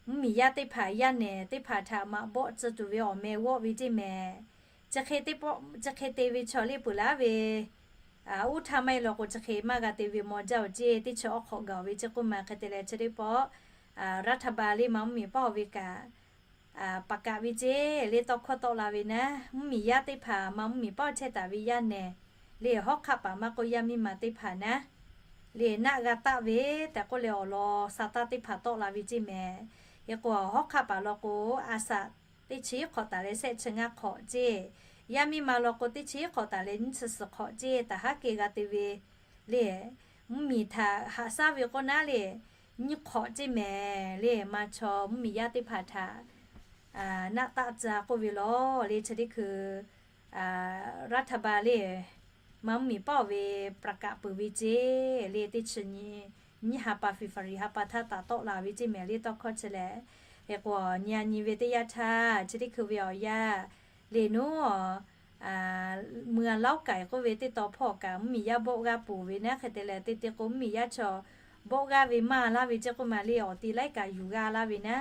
mvuhˇmiˬ yaˇ teˇ hpaˍ yaˇ nehˬ teˇ hpaˍ htaꞈ maꞈ bawˆ tcuh tuˬ ve awˬ meh g'awˆ ve ceˇ mehˍ. Chi hk'e te, chi hk'e te ve chaw le peuˬ laˬ ve, uˉ htaˇ maˇ heˆ law k'o chi hk'e maˇ g'a te ve maw jaˇ-oˬ ceˇ, teˇ chi awˉ hk'awꞈ gaˬ-oˬ ve ceˇ k'oˆ ma hk'e te leh chi teˇ pawˆ รัฐบาล le maˇ mvuhˇmiˬ paˉ-oˬ ve kaꞈ pa kaꞈ ve ceˇ le tawˇ hkawˇ tawˆ la ve naˉ, mvuhˇmiˬ yaˇ teˇ hpaˍ maˇ mvuhˇmiˬ paˉ-oˬ chehˇ taˍ ve yaˇ nehˬ le, hawˉ hk'aˆ paˍ maˇ k'oˆ yaˇ miˇ ma teˇ hpaˍ naˉ le, naˆ g'a taˆ ve tehꞈ k'oˆ leh awˬ lawn sa taˇ teˇ hpaˍ tawˆ la ve ceˇ mehˍ. Hk'e k'o hawˉ hk'aˆ paˍ law k'o a saꞈ teˇ chi hk'awꞈ taˍ leh shehˆ chi ngaˇ hk'awꞈ ceˇ, yaˇ miˇ ma law k'o teˇ chi hk'awꞈ taˍ leh nyiˇ chi suhˍ hk'awꞈ ceˇ, taˍ haˉ keh g'a te ve le, mvuhˇmiˬ htaꞈ haꞈ shaˉ ve k'oˆ naˉ le, nyiˇ hk'awꞈ ceˇ mehˍ le, maˇ chaw mvuhˇmiˬ yaˇ teˇ hpaˍ htaꞈ naˆ taˆ tcuh k'oˆ ve law le, chi teˇ hkui รัฐบาล le maˇ mvuhˇmiˬ paˉ-oˬ ve ประกาศ peuˬ ve ceˇ le, teˇ chi nyi, nyiˇ ha pa February ha pa htaˇ taˍ tawˆ la ve ceˇ mehˍ le tawˇ hkawˇ chi lehˬ. Hk'e k'o nyi a nyi ve teˇ yanˇ htaˇ chi teˇ hkui ve awˬ yaˇ le nuˉ เมืองเล้าไก่ k'oˆ ve teˇ taw hpawˇ kaꞈ mvuhˇmiˬ yaˇ bawˆ g'aˇ peuˬ ve naˉ, hk'e te leh teˇ teˇ k'o mvuhˇmiˬ yaˇ chaw bawˆ g'aˇ ve maˇ laˇ ve ceˇ k'oˆ ma le, awˬ ti laiˉ kaꞈ yuˬ g'a laˇ ve naˉ.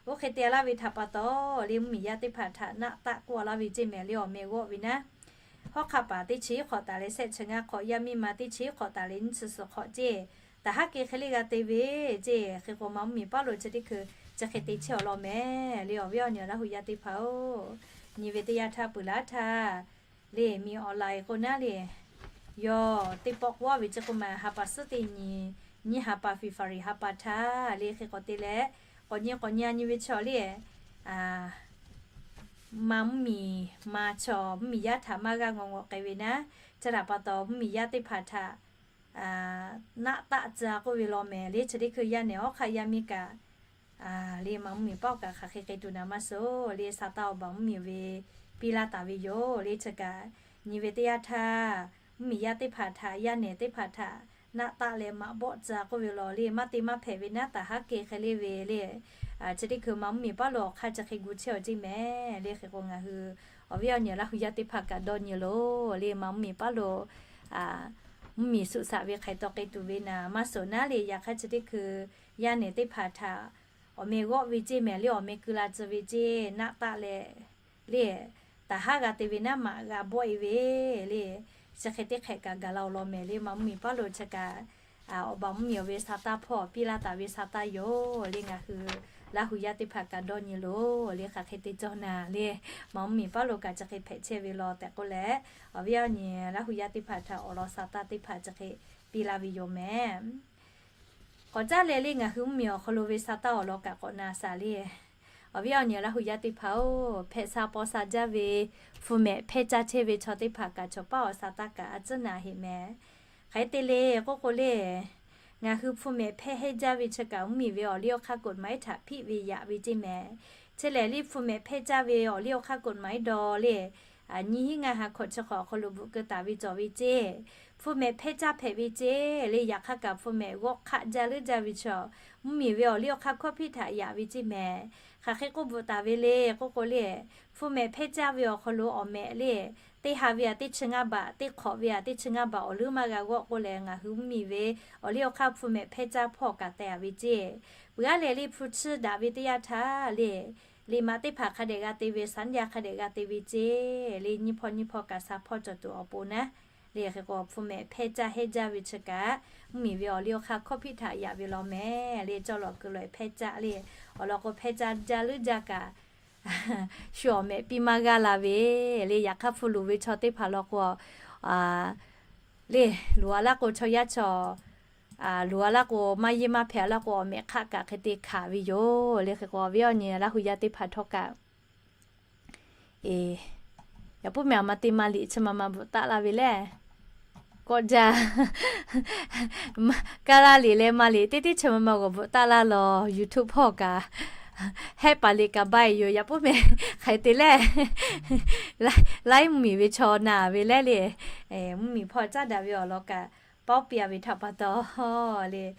Oˇ hk'e te laˇ ve htaꞈ pa taw le mvuhˇmiˬ yaˇ teˇ hpaˍ htaꞈ naˆ taˆ k'oˆ laˇ ve ceˇ mehˍ le, awˬ meh g'awˆ ve naˉ. Hawˉ hk'aˆ paˍ teˇ chi hk'awꞈ taˍ leh shehˆ chi ngaˇ hk'awꞈ, yaˇ miˇ ma teˇ chi hk'awꞈ taˍ leh nyiˇ chi suhˍ hk'awꞈ ceˇ, taˍ haˉ keh hk'e le g'a te ve ceˇ. Hk'e k'o maˇ mvuhˇmiˬ paˉ lo chi teˇ hkui chi hk'e te chehˇ-aw law mehˍ le, awˬ viˉ awˬ nyi Laˇ hu yaˇ teˇ hpaˍ-oˬ, nyi ve teˇ yanˇ htaˇ peuˬ laˇ htaˇ le, miˬ awˬ laiˍ k'o naˉ le, yawˇ teˇ pawˆ k'oˆ ve ceˇ k'oˆ ma ha pa suhˉ teˇ nyi, nyiˇ ha pa February ha pa htaˇ le, hk'e k'awꞈ te leh k'awꞈ nyi k'awꞈ nyi a nyi ve chaw le, maˇ mvuhˇmiˬ, maˇ chaw mvuhˇmiˬ yaˇ htaꞈ maˇ g'aˇ ngawˬ ngawˬ k'ai ve naˉ, chi htaꞈ pa taw mvuhˇmiˬ yaˇ teˇ hpaˍ htaꞈ naˆ taˆ tcuh k'oˆ ve law mehˍ le, chi teˇ hkui yaˇ nehˬ hawˉ hk'aˆ yaˇ miˇ kaꞈ le maˇ mvuhˇmiˬ paˉ-oˬ kaꞈ hk'aˬ hk'e k'ai tuˬ naˍ maˇ suhˍ le, sa taˇ awˬ baˬ mvuhˇmiˬ ve piˇ laˇ taˍ ve yoˬ le, chi kaꞈ nyi ve teˇ yanˇ htaˇ mvuhˇmiˬ yaˇ teˇ hpaˍ htaꞈ yaˇ nehˬ teˇ hpaˍ htaꞈ naˆ taˆ leh maꞈ bawˆ tcuh k'oˆ ve law le, maˇ te maˇ hpehꞈ ve naˉ taˍ haˉ keh hk'e le ve le, chi teˇ hkui maˇ mvuhˇmiˬ paˉ lo awˬ hk'aˇ chi hk'e gu chehˇ-aw ceˇ mehˍ le. Hk'e k'o ngaˬ hui awˬ viˉ awˬ nyi Laˇ hu yaˇ teˇ hpaˍ kaꞈ dawˇ nyi loˬ le, maˇ mvuhˇmiˬ paˉ lo mvuhˇmiˬ suhˍ shaꞈ ve hk'aˬ hk'e taw k'ai tuˬ ve naˍ maˇ suhˍ naˉ le, yaꞈ hk'aˇ chi teˇ hkui yaˇ nehˬ teˇ hpaˍ htaꞈ awˬ meh g'awˆ ve ceˇ mehˍ le, awˬ meh ku la tcuh ve ceˇ, naˆ taˆ leh le, taˍ haˉ g'a te ve naˉ maꞈ g'a bawˆ e ve le, chi hk'e teˇ hk'ehꞈ kaꞈ gaˬ la-oˬ law mehˍ le, maˇ mvuhˇmiˬ paˉ lo chi kaꞈ awˬ baˬ mvuhˇmiˬ awˬ ve sa taˇ hpawˇ piˇ laˇ taˍ ve sa taˇ yoˬ le, ngaˬ hui Laˇ hu yaˇ teˇ hpaˍ kaꞈ dawˇ nyi loˬ le, hk'aˬ hk'e te cawˇ naˍ le, maˇ mvuhˇmiˬ paˉ lo kaꞈ chi hk'e hpehꞈ chehˇ ve law tehꞈ k'oˆ leh, awˬ viˉ awˬ nyi Laˇ hu yaˇ teˇ hpaˍ htaꞈ awˬ lawn sa taˇ teˇ hpaˍ chi hk'e piˇ laˇ ve yoˬ mehˍ. K'awꞈ caˉ leh le ngaˬ hui mvuhˇmiˬ awˬ hk'aw lo ve sa taˇ awˬ lawn kaꞈ k'awꞈ na saˍ le. Awˬ viˉ awˬ nyi Laˇ hu yaˇ teˇ hpaˍ-oˬ, hpehꞈ sha paw sha jaˇ ve hpu mehꞈ hpehˇ caˇ chehˇ ve chaw teˇ hpaˍ kaꞈ cawˬ paˇ awˬ sa taˇ kaꞈ a tcuhˉ naˍ heꞈ mehˍ. Hk'aˬ hk'e te le k'oˆ k'o le, ngaˬ hui hpu mehꞈ hpehˇ hehnˇ jaˇ ve chi kaꞈ mvuhˇmiˬ ve awˬ liˇ awˬ hk'aˇ กฎหมาย htaꞈ hpiˆ ve yaꞈ ve ceˇ mehˍ. Chi lehˬ le hpu mehꞈ hpehˇ caˇ ve awˬ liˇ awˬ hk'aˇ กฎหมาย dawˇ le, nyiˇ hinˉ ngaˇ ha hkawꞈ chi hk'awꞈ awˬ hk'aw lo bvuhꞈ keu taˍ ve cawˬ ve ceˇ. Hpu mehꞈ hpehˇ caˇ hpehꞈ ve ceˇ le, yaꞈ hk'aˇ kaꞈ hpu mehꞈ g'awˆ hk'aˆ jaˇ leuˉ jaˇ ve chaw mvuhˇmiˬ ve awˬ liˇ awˬ hk'aˇ hkawˇ hpiˆ htaꞈ yaꞈ ve ceˇ mehˍ. Hk'aˬ hk'e k'oˆ bvuhꞈ taˍ ve le k'oˆ k'o le, hpu mehꞈ hpehˇ caˇ ve awˬ hk'aw lo awˬ mehꞈ le, teˇ ha ve aꞈ teˇ chi ngaˇ baꞈ, teˇ hk'awꞈ ve aꞈ teˇ chi ngaˇ baꞈ awˬ leuˉ maˇ g'a g'awˆ k'oˆ leh, ngaˬ hui mvuhˇmiˬ ve awˬ liˇ awˬ hk'aˇ hpu mehꞈ hpehˇ caˇ hpawˇ kaꞈ teh a ve ceˇ. Peuˬ aˉ leh le hpu chiˇ daꞈ ve teˇ yanˇ htaˇ le, liꞈ maꞈ teˇ hpaˍ hk'a dehꞈ g'a te ve, สัญญา hk'a dehꞈ g'a te ve ceˇ le, nyiˇ hpawˇ nyiˇ hpawˇ kaꞈ sha hpawˇ cawˬ tuˬ awˬ pon naˉ le. Hk'e k'o hpu mehꞈ hpehˇ caˇ hehˇ jaˇ ve chi kaꞈ mvuhˇmiˬ ve awˬ liˇ awˬ hk'aˇ hkawˇ hpiˆ htaꞈ yaꞈ ve law mehˍ le, cawˇ lawˬ keu lawˬ hpehˇ caˇ le, awˬ lawn k'o hpehˇ caˇ jaˇ leuˉ jaˇ kaꞈ shu awˬ mehꞈ piˇ maˇ g'aˇ la ve le. Yaꞈ hk'aˇ hpu luˬ ve chaw teˇ hpaˍ law k'o le, luˬ a laˇ k'o chaw yaˇ chaw, luˬ a laˇ k'o maˇ yeˇ maˇ hpehꞈ a laˇ k'o awˬ mehꞈ hk'aˆ kaꞈ hk'e te hkanˍ ve yoˬ le. Hk'e k'o awˬ viˉ awˬ nyi Laˇ hu yaˇ teˇ hpaˍ htawˇ kaꞈ, yaꞈ puiˉ mehˍ a ma te ma liꞈ chi ma ma bvuhꞈ taˆ la ve le. Kawˆ jaˇ, kaˇ laˇ liꞈ leh ma liꞈ teˇ teˇ chi ma ma g'awˬ bvuhꞈ taˆ laˇ law, YouTube hpawˇ kaꞈ Hehˆ paˍ liꞈ kaꞈ ba e yoˬ. Yaꞈ puiˉ meh hk'aˬ hk'e te lehˬ, laiˉ mvuhˇmiˬ ve chaw na ve lehˬ le, mvuhˇmiˬ hpawˇ caˉ daꞈ ve awˬ lawn kaꞈ pawˉ piˇ ve htaꞈ pa taw le,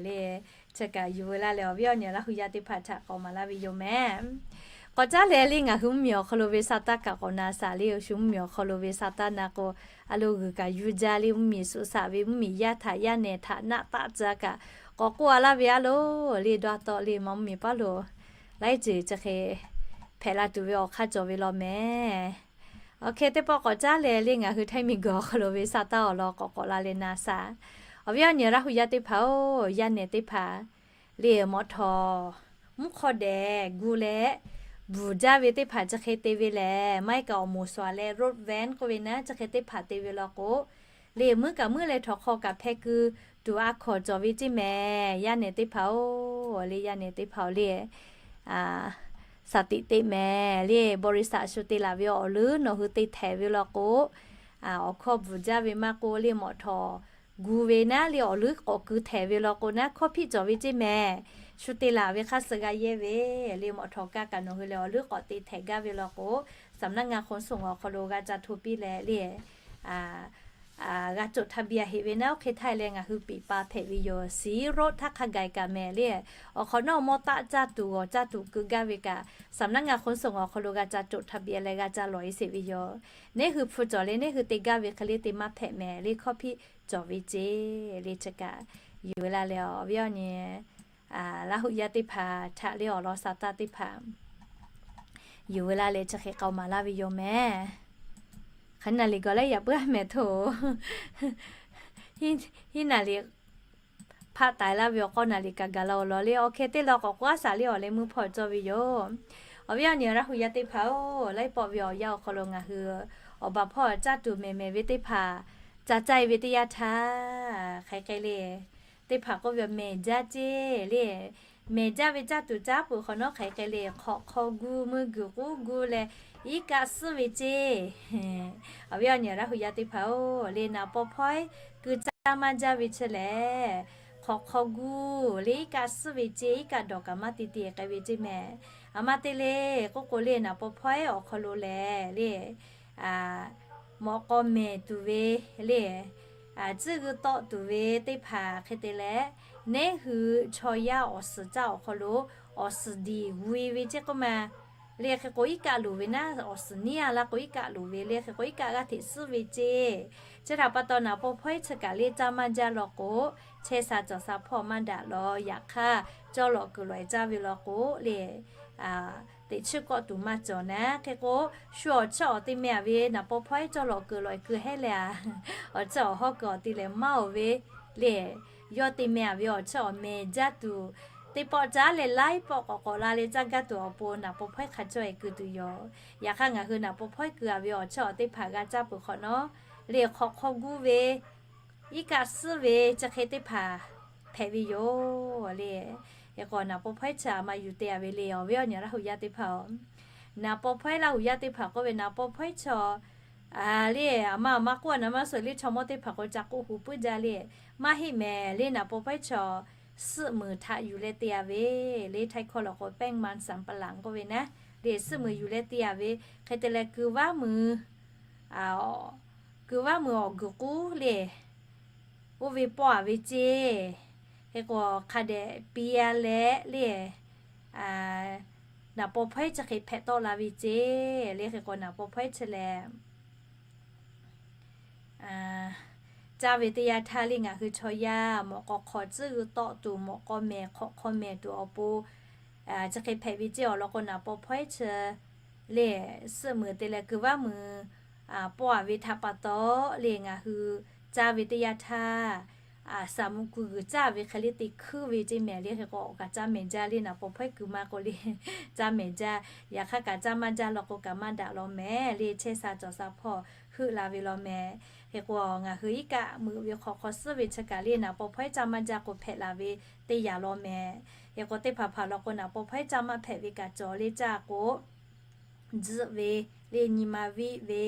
le, chi kaꞈ yuˬ ve laˇ leh awˬ viˉ awˬ nyi Laˇ hu yaˇ teˇ hpaˍ htaꞈ k'awꞈ maˍ laˇ ve yoˬ meh. K'awꞈ caˉ leh le ngaˬ hui mvuhˇmiˬ awˬ hk'aw lo ve sa taˇ kaꞈ k'awꞈ na shaˍ le, awˬ shu mvuhˇmiˬ awˬ hk'aw lo ve sa taˇ na k'o, a lo g'uiˬ kaꞈ yuˇ jaˇ le, mvuhˇmiˬ suh shaˍ ve mvuhˇmiˬ yaˇ htaꞈ yaˇ nehˬ htaꞈ naˆ taˆ tcuh kaꞈ k'awꞈ k'oˆ a laˇ ve a lo le, dawˇ a tawˆ le ma mvuhˇmiˬ paˉ lo laiˉ ceuˬ chi hk'e hpehꞈ la tuˬ ve awˬ hk'aˇ cawˬ ve law meh. Awˬ hk'e teˇ pawˆ k'awꞈ caˉ leh le ngaˬ hui htaiˇ miˬguiˬ awˬ hk'aw lo ve sa taˇ awˬ lawn k'awꞈ k'awꞈ la leh na shaˍ. Awˬ viˉ awˬ nyi Laˇ hu yaˇ teˇ hpaˍ-oˬ, yaˇ nehˬ teˇ hpaˍ le mawꞈ htawˍ mvuhˇ hk'aw dehꞈ gu leh bvuhˬ jaˇ ve teˇ hpaˍ chi hk'e te ve lehˬ, maˇ heˆ kaꞈ awˬ moˍ suhˍ leh road van k'oˆ ve naˉ chi hk'e teˇ hpaˍ te ve law k'o, le muiˉ kaꞈ muiˉ leh htawnˍ hk'aw kaꞈ hpeh keu tuˬ a hkawnˍ cawˬ ve ceˇ meh. Yaˇ nehˬ teˇ hpaˍ-oˬ, le yaˇ nehˬ teˇ hpaˍ-oˬ le, shaˍ tiꞈ teˇ meh le บริษัท shu te laˬ ve awˬ leuˉ nawˬ hui te htehꞈ ve law k'o, awˬ hkawˇ bvuhˬ jaˇ ve maˇ k'oˆ le mawꞈ htawˍ gu ve naˉ le awˬ leuˉ k'awꞈ keu htehꞈ ve law k'o naˉ hkawˇ hpiˆ cawˬ ve ceˇ meh. Shu te laˬ ve hk'aˇ suh g'a yehˇ ve le mawꞈ htawˍ kaˇ kaꞈ nawˬ hui leh awˬ leuˉ k'awꞈ te htehꞈ gaˇ ve law k'o, สำนักงานขนส่ง awˬ hk'aw lo g'a ca hto piˇ leh le g'a coꞈ htaˇ biˇ a heꞈ ve naˉ oˇ hk'e htaˇ leh ngaˬ hui piˍ pa hpehꞈ ve yoˬ. ศรีรถ htaˇ hk'a gaˬ kaꞈ meh le, awˬ hk'awꞈ nawˉ mawˇ taˆ caˇ tuˬ g'awˬ caˇ tuˬ keu gaˇ ve kaꞈ สำนักงานขนส่ง awˬ hk'aw lo g'a ca coꞈ htaˇ biˇ a leh g'a ca lawˬ e sheˍ ve yoˬ. Neˉ hui hpu cawˬ le neˉ hui te gaˇ ve hk'e le te maˇ hpehꞈ meh le hkawˇ hpiˆ cawˬ ve ceˇ le chi kaꞈ yuˬ ve laˇ leh awˬ viˉ awˬ nyi Laˇ hu yaˇ teˇ hpaˍ htaꞈ le awˬ lawn sa taˇ teˇ hpaˍ yuˬ ve laˇ leh chi hk'e k'aoˍ maˍ laˇ ve yoˬ meh. Hk'aˬ naˍ riˍ gawˬ leh yaꞈ puiˉ a meh htoˇ. Hiˉ naˍ riˍ hpaˆ taiˍ laˇ ve awˬ k'aw naˍ riˍ kaꞈ gaˬ la awˬ lawn le awˬ hk'e teˇ law k'awꞈ k'oˆ a shaˍ le awˬ leh meuˇ hpawˇ cawˇ ve yoˬ. Awˬ viˉ awˬ nyi Laˇ hu yaˇ teˇ hpaˍ-oˬ, laiˉ pawˆ ve awˬ yanˇ awˬ hk'aw lo ngaˬ hui awˬ baˬ hpawˇ caˇ tuˬ mehˬ mehˬ ve teˇ hpaˍ ca caˇ e ve teˇ yanˇ htaˇ hk'aˬ hk'e le teˇ hpaˍ k'oˆ ve mehˬ jaˇ ceˇ le. Mehˬ jaˇ ve caˇ tuˬ caˉ peuˬ hk'awꞈ nawˉ hk'aˬ hk'e le hk'awꞈ hk'aw gu meuˇ guiˬ k'uˉ gu leh iˉ kaˆ suhˉ ve ceˇ. Awˬ viˉ awˬ nyi Laˇ hu yaˇ teˇ hpaˍ-oˬ, le naˍ paw hpawehˇ keu caˇ maˇ jaˇ ve chi lehˬ, hk'awꞈ hk'aw gu le iˉ kaˆ suhˉ ve ceˇ, iˉ kaˆ dawˬ kaꞈ maˇ te te k'ai ve ceˇ meh. A ma te le k'oˆ k'o le naˍ paw hpawehˇ awˬ hk'aw lo lehˬ le mawꞈ k'aw mehˬ tuˬ ve le, tcuhˇ g'uiˇ tawˆ tuˬ ve teˇ hpaˍ hk'e te leh, neˉ hui chaw yaˇ awˬ suhˍ caˇ awˬ hk'aw lo awˬ suhˍ diˬ g'ui ve ceˇ k'oˆ ma. Le hk'e k'o iˉ kaˆ loˍ ve naˉ awˬ suhˍ niˉ a laˇ k'o iˉ kaˆ loˍ ve le hk'e k'o iˉ kaˆ g'aˇ hteꞈ suhˉ ve ceˇ. Chi htaꞈ pa taw naˍ paw hpawehˇ chi kaꞈ le caˇ maˇ jaˇ law k'o, chehˇ sha cawˬ sha hpawˇ maˇ daꞈ law. Yaꞈ hk'aˇ cawˇ lawꞈ kuiˬ lawꞈ e caˇ ve law k'o le teꞈ chiˇ kawˆ tuˬ maˇ cawˬ naˉ. Hk'e k'o shu awˬ chiˇ awˬ te meh a ve naˍ paw hpawehˇ cawˇ lawꞈ kuiˬ lawꞈ e keu hehˉ leh a, awˬ chiˇ awˬ hawˉ kuiˬ awˬ te leh maˇ oˬ ve le, yawˇ te meh a ve awˬ chiˇ awˬ mehˬ jaˇ tuˬ, teˇ pawˆ caˉ leh laiˉ pawˆ k'awꞈ k'awꞈ la leh caˇ gaˇ tuˬ awˬ pon naˍ paw hpawehˇ hk'a cawˇ e keu tuˬ yoˬ. Yaꞈ hk'aˇ ngaˬ hui naˍ paw hpawehˇ keu a ve awˬ chiˇ awˬ teˇ hpaˍ g'a caˇ peuˬ hk'awꞈ nawˉ, le hk'awꞈ hk'aw gu ve iˉ kaˆ suhˉ ve chi hk'e teˇ hpaˍ hpehꞈ ve yoˬ le. Hk'e k'o naˍ paw hpawehˇ chi a ma yuˬ te a ve le awˬ viˉ awˬ nyi Laˇ hu yaˇ teˇ hpaˍ-oˬ, naˍ paw hpawehˇ Laˇ hu yaˇ teˇ hpaˍ k'oˆ ve naˍ paw hpawehˇ chi le a ma a ma k'oˆ a naˍ maˇ suhˍ le chaw mawˇ teˇ hpaˍ k'o ca k'oˆ hu puiˉ jaˇ le. Maˇ heˆ mehˍ le naˍ paw hpawehˇ chi suhˆ muiˬ htaꞈ yuˬ leh te a ve le htaiˇ hkawˇ lawˬ k'o แป้งมันสำปะหลัง k'oˆ ve naˉ le suhˆ muiˬ yuˬ leh te a ve hk'e te leh keu vaˉ muiˬ keu vaˉ muiˬ awˬ guiˬ k'uˉ le oˇ ve pawˆ a ve ceˇ. Hk'e k'o hk'a dehꞈ pi a leh le naˍ paw hpawehˇ chi hk'e hpehꞈ tawˆ la ve ceˇ le. Hk'e k'o naˍ paw hpawehˇ chi lehˬ caˇ ve teˇ yanˇ htaˇ le ngaˬ hui chaw yaˇ mawꞈ k'aw hk'awꞈ tcuhˉ g'uiˇ tawˆ tuˬ mawꞈ k'aw mehˬ hk'awꞈ hk'aw mehˬ tuˬ awˬ pon chi hk'e hpehꞈ ve ceˇ awˬ lawn k'o naˍ paw hpawehˇ chi le suhˆ muiˬ te leh keu vaˉ muiˬ pawˆ a ve htaꞈ pa taw le ngaˬ hui caˇ ve teˇ yanˇ htaˇ saˍ muꞈ ku g'uiˬ caˇ ve hk'e le te hkuiˉ ve ceˇ mehˍ le. Hk'e k'o awˬ kaꞈ caˇ mehˍ jaˇ le naˍ paw hpawehˇ keu maˇ k'o le caˇ mehˍ jaˇ. Yaꞈ hk'aˇ kaꞈ caˇ maˇ jaˇ law k'o kaꞈ maˇ daꞈ law mehˍ le chehˇ sha cawˬ sha hpawˇ heuˆ la ve law mehˍ. Hk'e k'o ngaˬ hui iˉ kaˆ muiˬ ve hk'awꞈ hk'aw suhˉ ve chi kaꞈ le naˍ paw hpawehˇ caˇ maˇ jaˇ k'o hpehꞈ la ve teˇ yanˇ law mehˍ. Hk'e k'o teˇ hpaˍ hpaˍ law k'o naˍ paw hpawehˇ caˇ maˇ hpehꞈ ve kaꞈ cawˬ le caˇ k'o tzuhˆ ve le nyi ma viˆ ve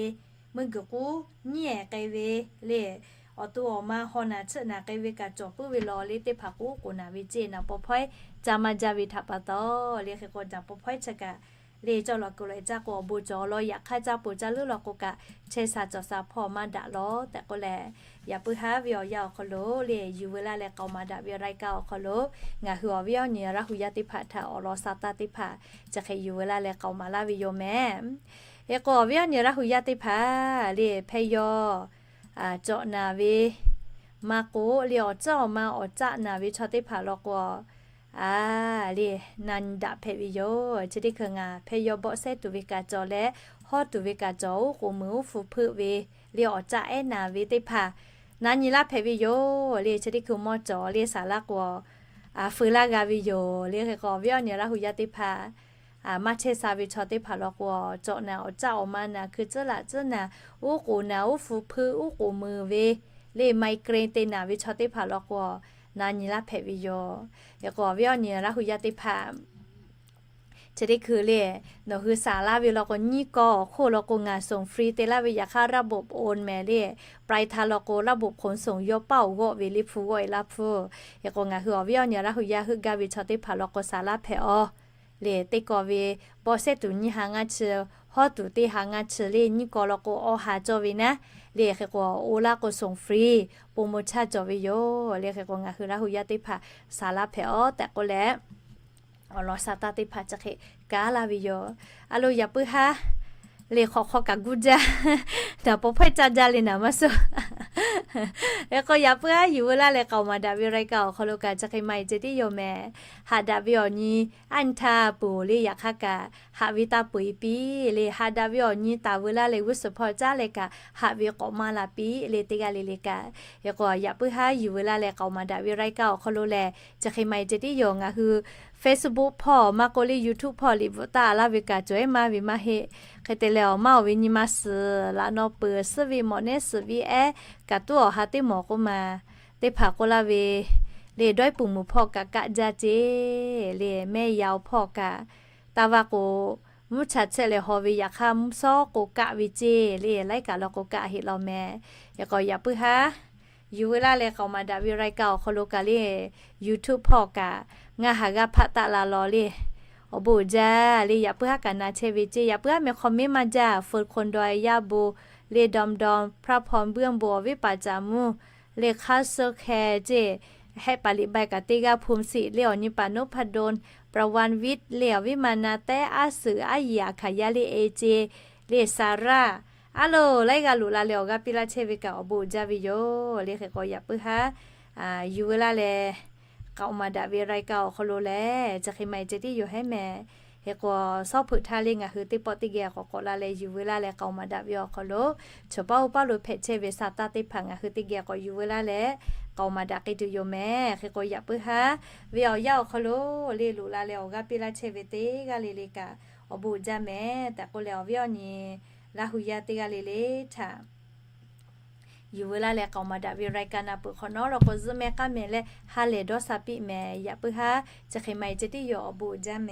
meuˇ guiˬ k'uˉ nyiˉ ehˍ k'ai ve le awˬ to awˬ ma haw naˍ chiˆ naˍ k'ai ve kaꞈ cawˬ puiˉ ve law le, teˇ hpaˍ k'o uˉ k'oˍ naˍ ve ceˇ naˍ paw hpawehˇ caˇ maˇ jaˇ ve htaꞈ pa taw le, hk'e k'o naˍ paw hpawehˇ chi kaꞈ le cawˇ lawˬ kuiˬ lawꞈ caˇ k'o awˬ bon cawˬ law, yaꞈ hk'aˇ caˇ poˬ caˇ leuˉ law k'o kaꞈ chehˇ sha cawˬ sha hpawˇ maˇ daꞈ law tehꞈ k'oˆ leh, yaꞈ puiˉ haˉ ve awˬ yanˇ awˬ hk'aw lo le yuˬ veu laˇ leh k'aoˍ maˍ daꞈ ve รายการ awˬ hk'aw lo ngaˬ hui awˬ viˉ awˬ nyi Laˇ hu yaˇ teˇ hpaˍ htaꞈ awˬ lawn sa taˇ teˇ hpaˍ chi hk'e yuˬ veu laˇ leh k'aoˍ maˍ laˇ ve yoˬ mehˍ. Hk'e k'o awˬ viˉ awˬ nyi Laˇ hu yaˇ teˇ hpaˍ le hpehˇ yawˇ cawꞈ naˍ ve maˇ k'oˆ le, awˬ caˇ awˬ ma awˬ caˆ naˍ ve chaw teˇ hpaˍ law k'o, a le, na nyi daꞈ hpehꞈ ve yoˬ. Chi teˇ hkui ngaˬ hpehˇ yawˇ bawˆ sehˉ tuˬ ve kaꞈ cawˬ leh, hawˉ tuˬ ve kaꞈ cawˬ, uˉ k'oˍ mui uˉ hpu hpeuˆ ve le awˬ caˆ ehˉ naˍ ve teˇ hpaˍ na nyi laˇ hpehꞈ ve yoˬ le. Chi teˇ hkui mawˇ cawˬ le saˍ laˇ k'o, a feu laˇ g'a ve yoˬ le. Hk'e k'o awˬ viˉ awˬ nyi Laˇ hu yaˇ teˇ hpaˍ maˇ chehˇ sha ve chaw teˇ hpaˍ law k'o, cawꞈ naˍ awˬ caˆ awˬ ma naˍ hkui tcuhˉ laꞈ tcuhˉ naˍ, uˉ k'oˍ naˍ uˉ hpu hpeuˆ uˉ k'oˍ mui ve le migraine te naˍ ve chaw teˇ hpaˍ law k'o, na nyi laˇ hpehꞈ ve yoˬ. Hk'e k'o awˬ viˉ awˬ nyi Laˇ hu yaˇ teˇ hpaˍ chi teˇ hkui le, nawˬ hui saˍ laˇ ve law k'o nyiˇ kawˇ awˬ hk'oˆ law k'o ngaˬ ส่งฟรี te laˇ ve yaꞈ hk'aˇ ระบบโอน mehˍ le, ปลายทาง law k'o ระบบขนส่ง yawˇ paˇ awˬ g'awˆ ve le hpu g'awˆ e laˇ hpfuhˇ. Hk'e k'o ngaˬ hui awˬ viˉ awˬ nyi Laˇ hu yaˇ heuˆ gaˇ ve chaw teˇ hpaˍ law k'o saˍ laˇ hpehꞈ aˬ le, teˇ kawˇ ve bawˆ sehˉ tuˬ nyiˇ ha ngaˇ chi, hawˉ tuˬ teˇ ha ngaˇ chi le nyiˇ kawˇ law k'o awˇ ha cawˇ ve naˉ le. Hk'e k'o oˇ laˇ k'o ส่งฟรี promotion cawˬ ve yoˬ le. Hk'e k'o ngaˬ hui Laˇ hu yaˇ teˇ hpaˍ saˍ laˇ hpehꞈ aˬ tehꞈ k'oˆ leh, awˬ lawn sa taˇ teˇ hpaˍ chi hk'e kaˉ laˇ ve yoˬ. A lo yaꞈ puiˉ haˉ le hk'awꞈ hk'aw kaꞈ guˇ jaˇ, naˍ paw hpawehˇ caˇ jaˇ le naˍ maˇ suh. Hk'e k'o yaꞈ puiˉ haˉ yuˬ veu laˇ leh k'aoˍ maˍ daꞈ ve รายการ awˬ hk'aw lo kaꞈ chi hk'e maˇ heˆ ceh tiˉ yoˬ mehˍ. Haꞈ daꞈ ve awˬ nyi aˉ nyi htaˇ peuˬ le yaꞈ hk'aˇ kaꞈ haꞈ ve taˇ peu eˬ piˇ le. Haꞈ daꞈ ve awˬ nyi taˍ veu laˇ leh g'uˇ suhˍ hpawˇ caˉ leh kaꞈ haꞈ ve k'awꞈ maˇ la piˇ le. Teˇ g'aˇ le le kaꞈ, hk'e k'o yaꞈ puiˉ haˉ yuˬ veu laˇ leh k'aoˍ maˍ daꞈ ve รายการ awˬ hk'aw lo lehˬ chi hk'e maˇ heˆ ceh tiˉ yoˬ. Ngaˬ hui Facebook hpawˇ maˇ k'oˆ le YouTube hpawˇ liꞈ bvuhꞈ taˆ laˇ ve kaꞈ cawˬ ehˉ maˇ ve maˇ heˆ. Hk'e te leh awˬ maˇ awˬ ve nyi ma suhˍ laꞈ naw peuˬ suhˉ ve mawꞈ nehˉ suhˍ ve ehˉ kaꞈ tuˉ awˬ ha teˇ mawˬ k'oˆ ma teˇ hpaˍ k'oˆ laˇ ve le dawˇ puˬ muˬ hpawˇ kaꞈ kaˆ jaˇ ceˇ le. Mehˇ yaˇ hpawˇ kaꞈ taˇ vaˇ k'o, mvuhˇ cha chehˇ leh haw ve yaꞈ hk'aˇ mvuhˇ shawˉ k'o kaˆ ve ceˇ le. Laiˉ kaꞈ law k'o kaˆ heˆ law mehˍ. Hk'e k'o yaꞈ puiˉ haˉ yuˬ veu laˇ leh k'aoˍ maˍ daꞈ ve รายการ awˬ hk'aw lo kaꞈ le YouTube hpawˇ kaꞈ ngaˬ ha g'aˇ hpaˆ taˆ la law le. Awˬ bon uiˍ jaˇ le. Yaꞈ puiˉ haˉ kaꞈ na chehˇ ve ceˇ. Yaꞈ puiˉ haˉ meh hk'aw miˉ maˇ jaˇ. Feu hkon daw yaˇ bon le, dawˇ dawˇ hpaˇ hpaw buiˇ bon awˬ viˉ paˍ caˍ mvuhˇ le hk'aˇ suhˉ hkeh ceˇ. Hehˆ paˍ liꞈ bai kaꞈ teˇ g'aˇ hpu siˍ le awˬ nyi paˍ นพดล ประวันวิทย์ le awˬ viˉ ma na tehˉ aˉ suhˍ aˉ yiˍ aˬ hkaˍ yaˇ le e ceˇ le Saˍraˇ. A lo laiˉ g'aˇ loꞈ la leh awˬ g'aˇ piˇ laˇ chehˇ ve kaꞈ awˬ bon uiˍ jaˇ ve yoˬ le. Hk'e k'o yaꞈ puiˉ haˉ yuˬ veu laˇ leh k'aoˍ maˍ daꞈ ve รายการ awˬ hk'aw lo lehˬ chi hk'e maˇ heˆ ceh tiˉ yoˬ hehˉ mehˍ. Hk'e k'o sawˉ hpeuꞈ htaˇ le ngaˬ hui teˇ pawˆ teˇ geh k'awꞈ k'awꞈ la leh yuˬ veu laˇ leh k'aoˍ maˍ daꞈ ve awˬ hk'aw lo, chaw paˇ oˇ paˇ lo hpehꞈ chehˇ ve sa taˇ teˇ hpaˍ ngaˬ hui teˇ geh k'awꞈ yuˬ veu laˇ leh k'aoˍ maˍ daꞈ k'ai tuˬ yoˬ mehˍ. Hk'e k'o yaꞈ puiˉ haˉ ve awˬ yanˇ awˬ hk'aw lo le loꞈ la leh awˬ g'aˇ piˇ laˇ chehˇ ve teˇ g'aˇ le le kaꞈ awˬ bon uiˍ jaˇ mehˍ tehꞈ k'oˆ leh, awˬ viˉ awˬ nyi Laˇ hu yaˇ teˇ g'aˇ le le htaꞈ yuˬ veu laˇ leh k'aoˍ maˍ daꞈ ve รายการ na peuˬ hk'awꞈ nawˉ law k'o zuhˆ mehˆ k'aˉ mehˍ leh ha lehˬ dawˇ sha piˇ mehˍ. Yaꞈ puiˉ haˉ chi hk'e maˇ heˆ ceh tiˉ yoˬ. Awˬ bon uiˍ jaˇ mehˍ.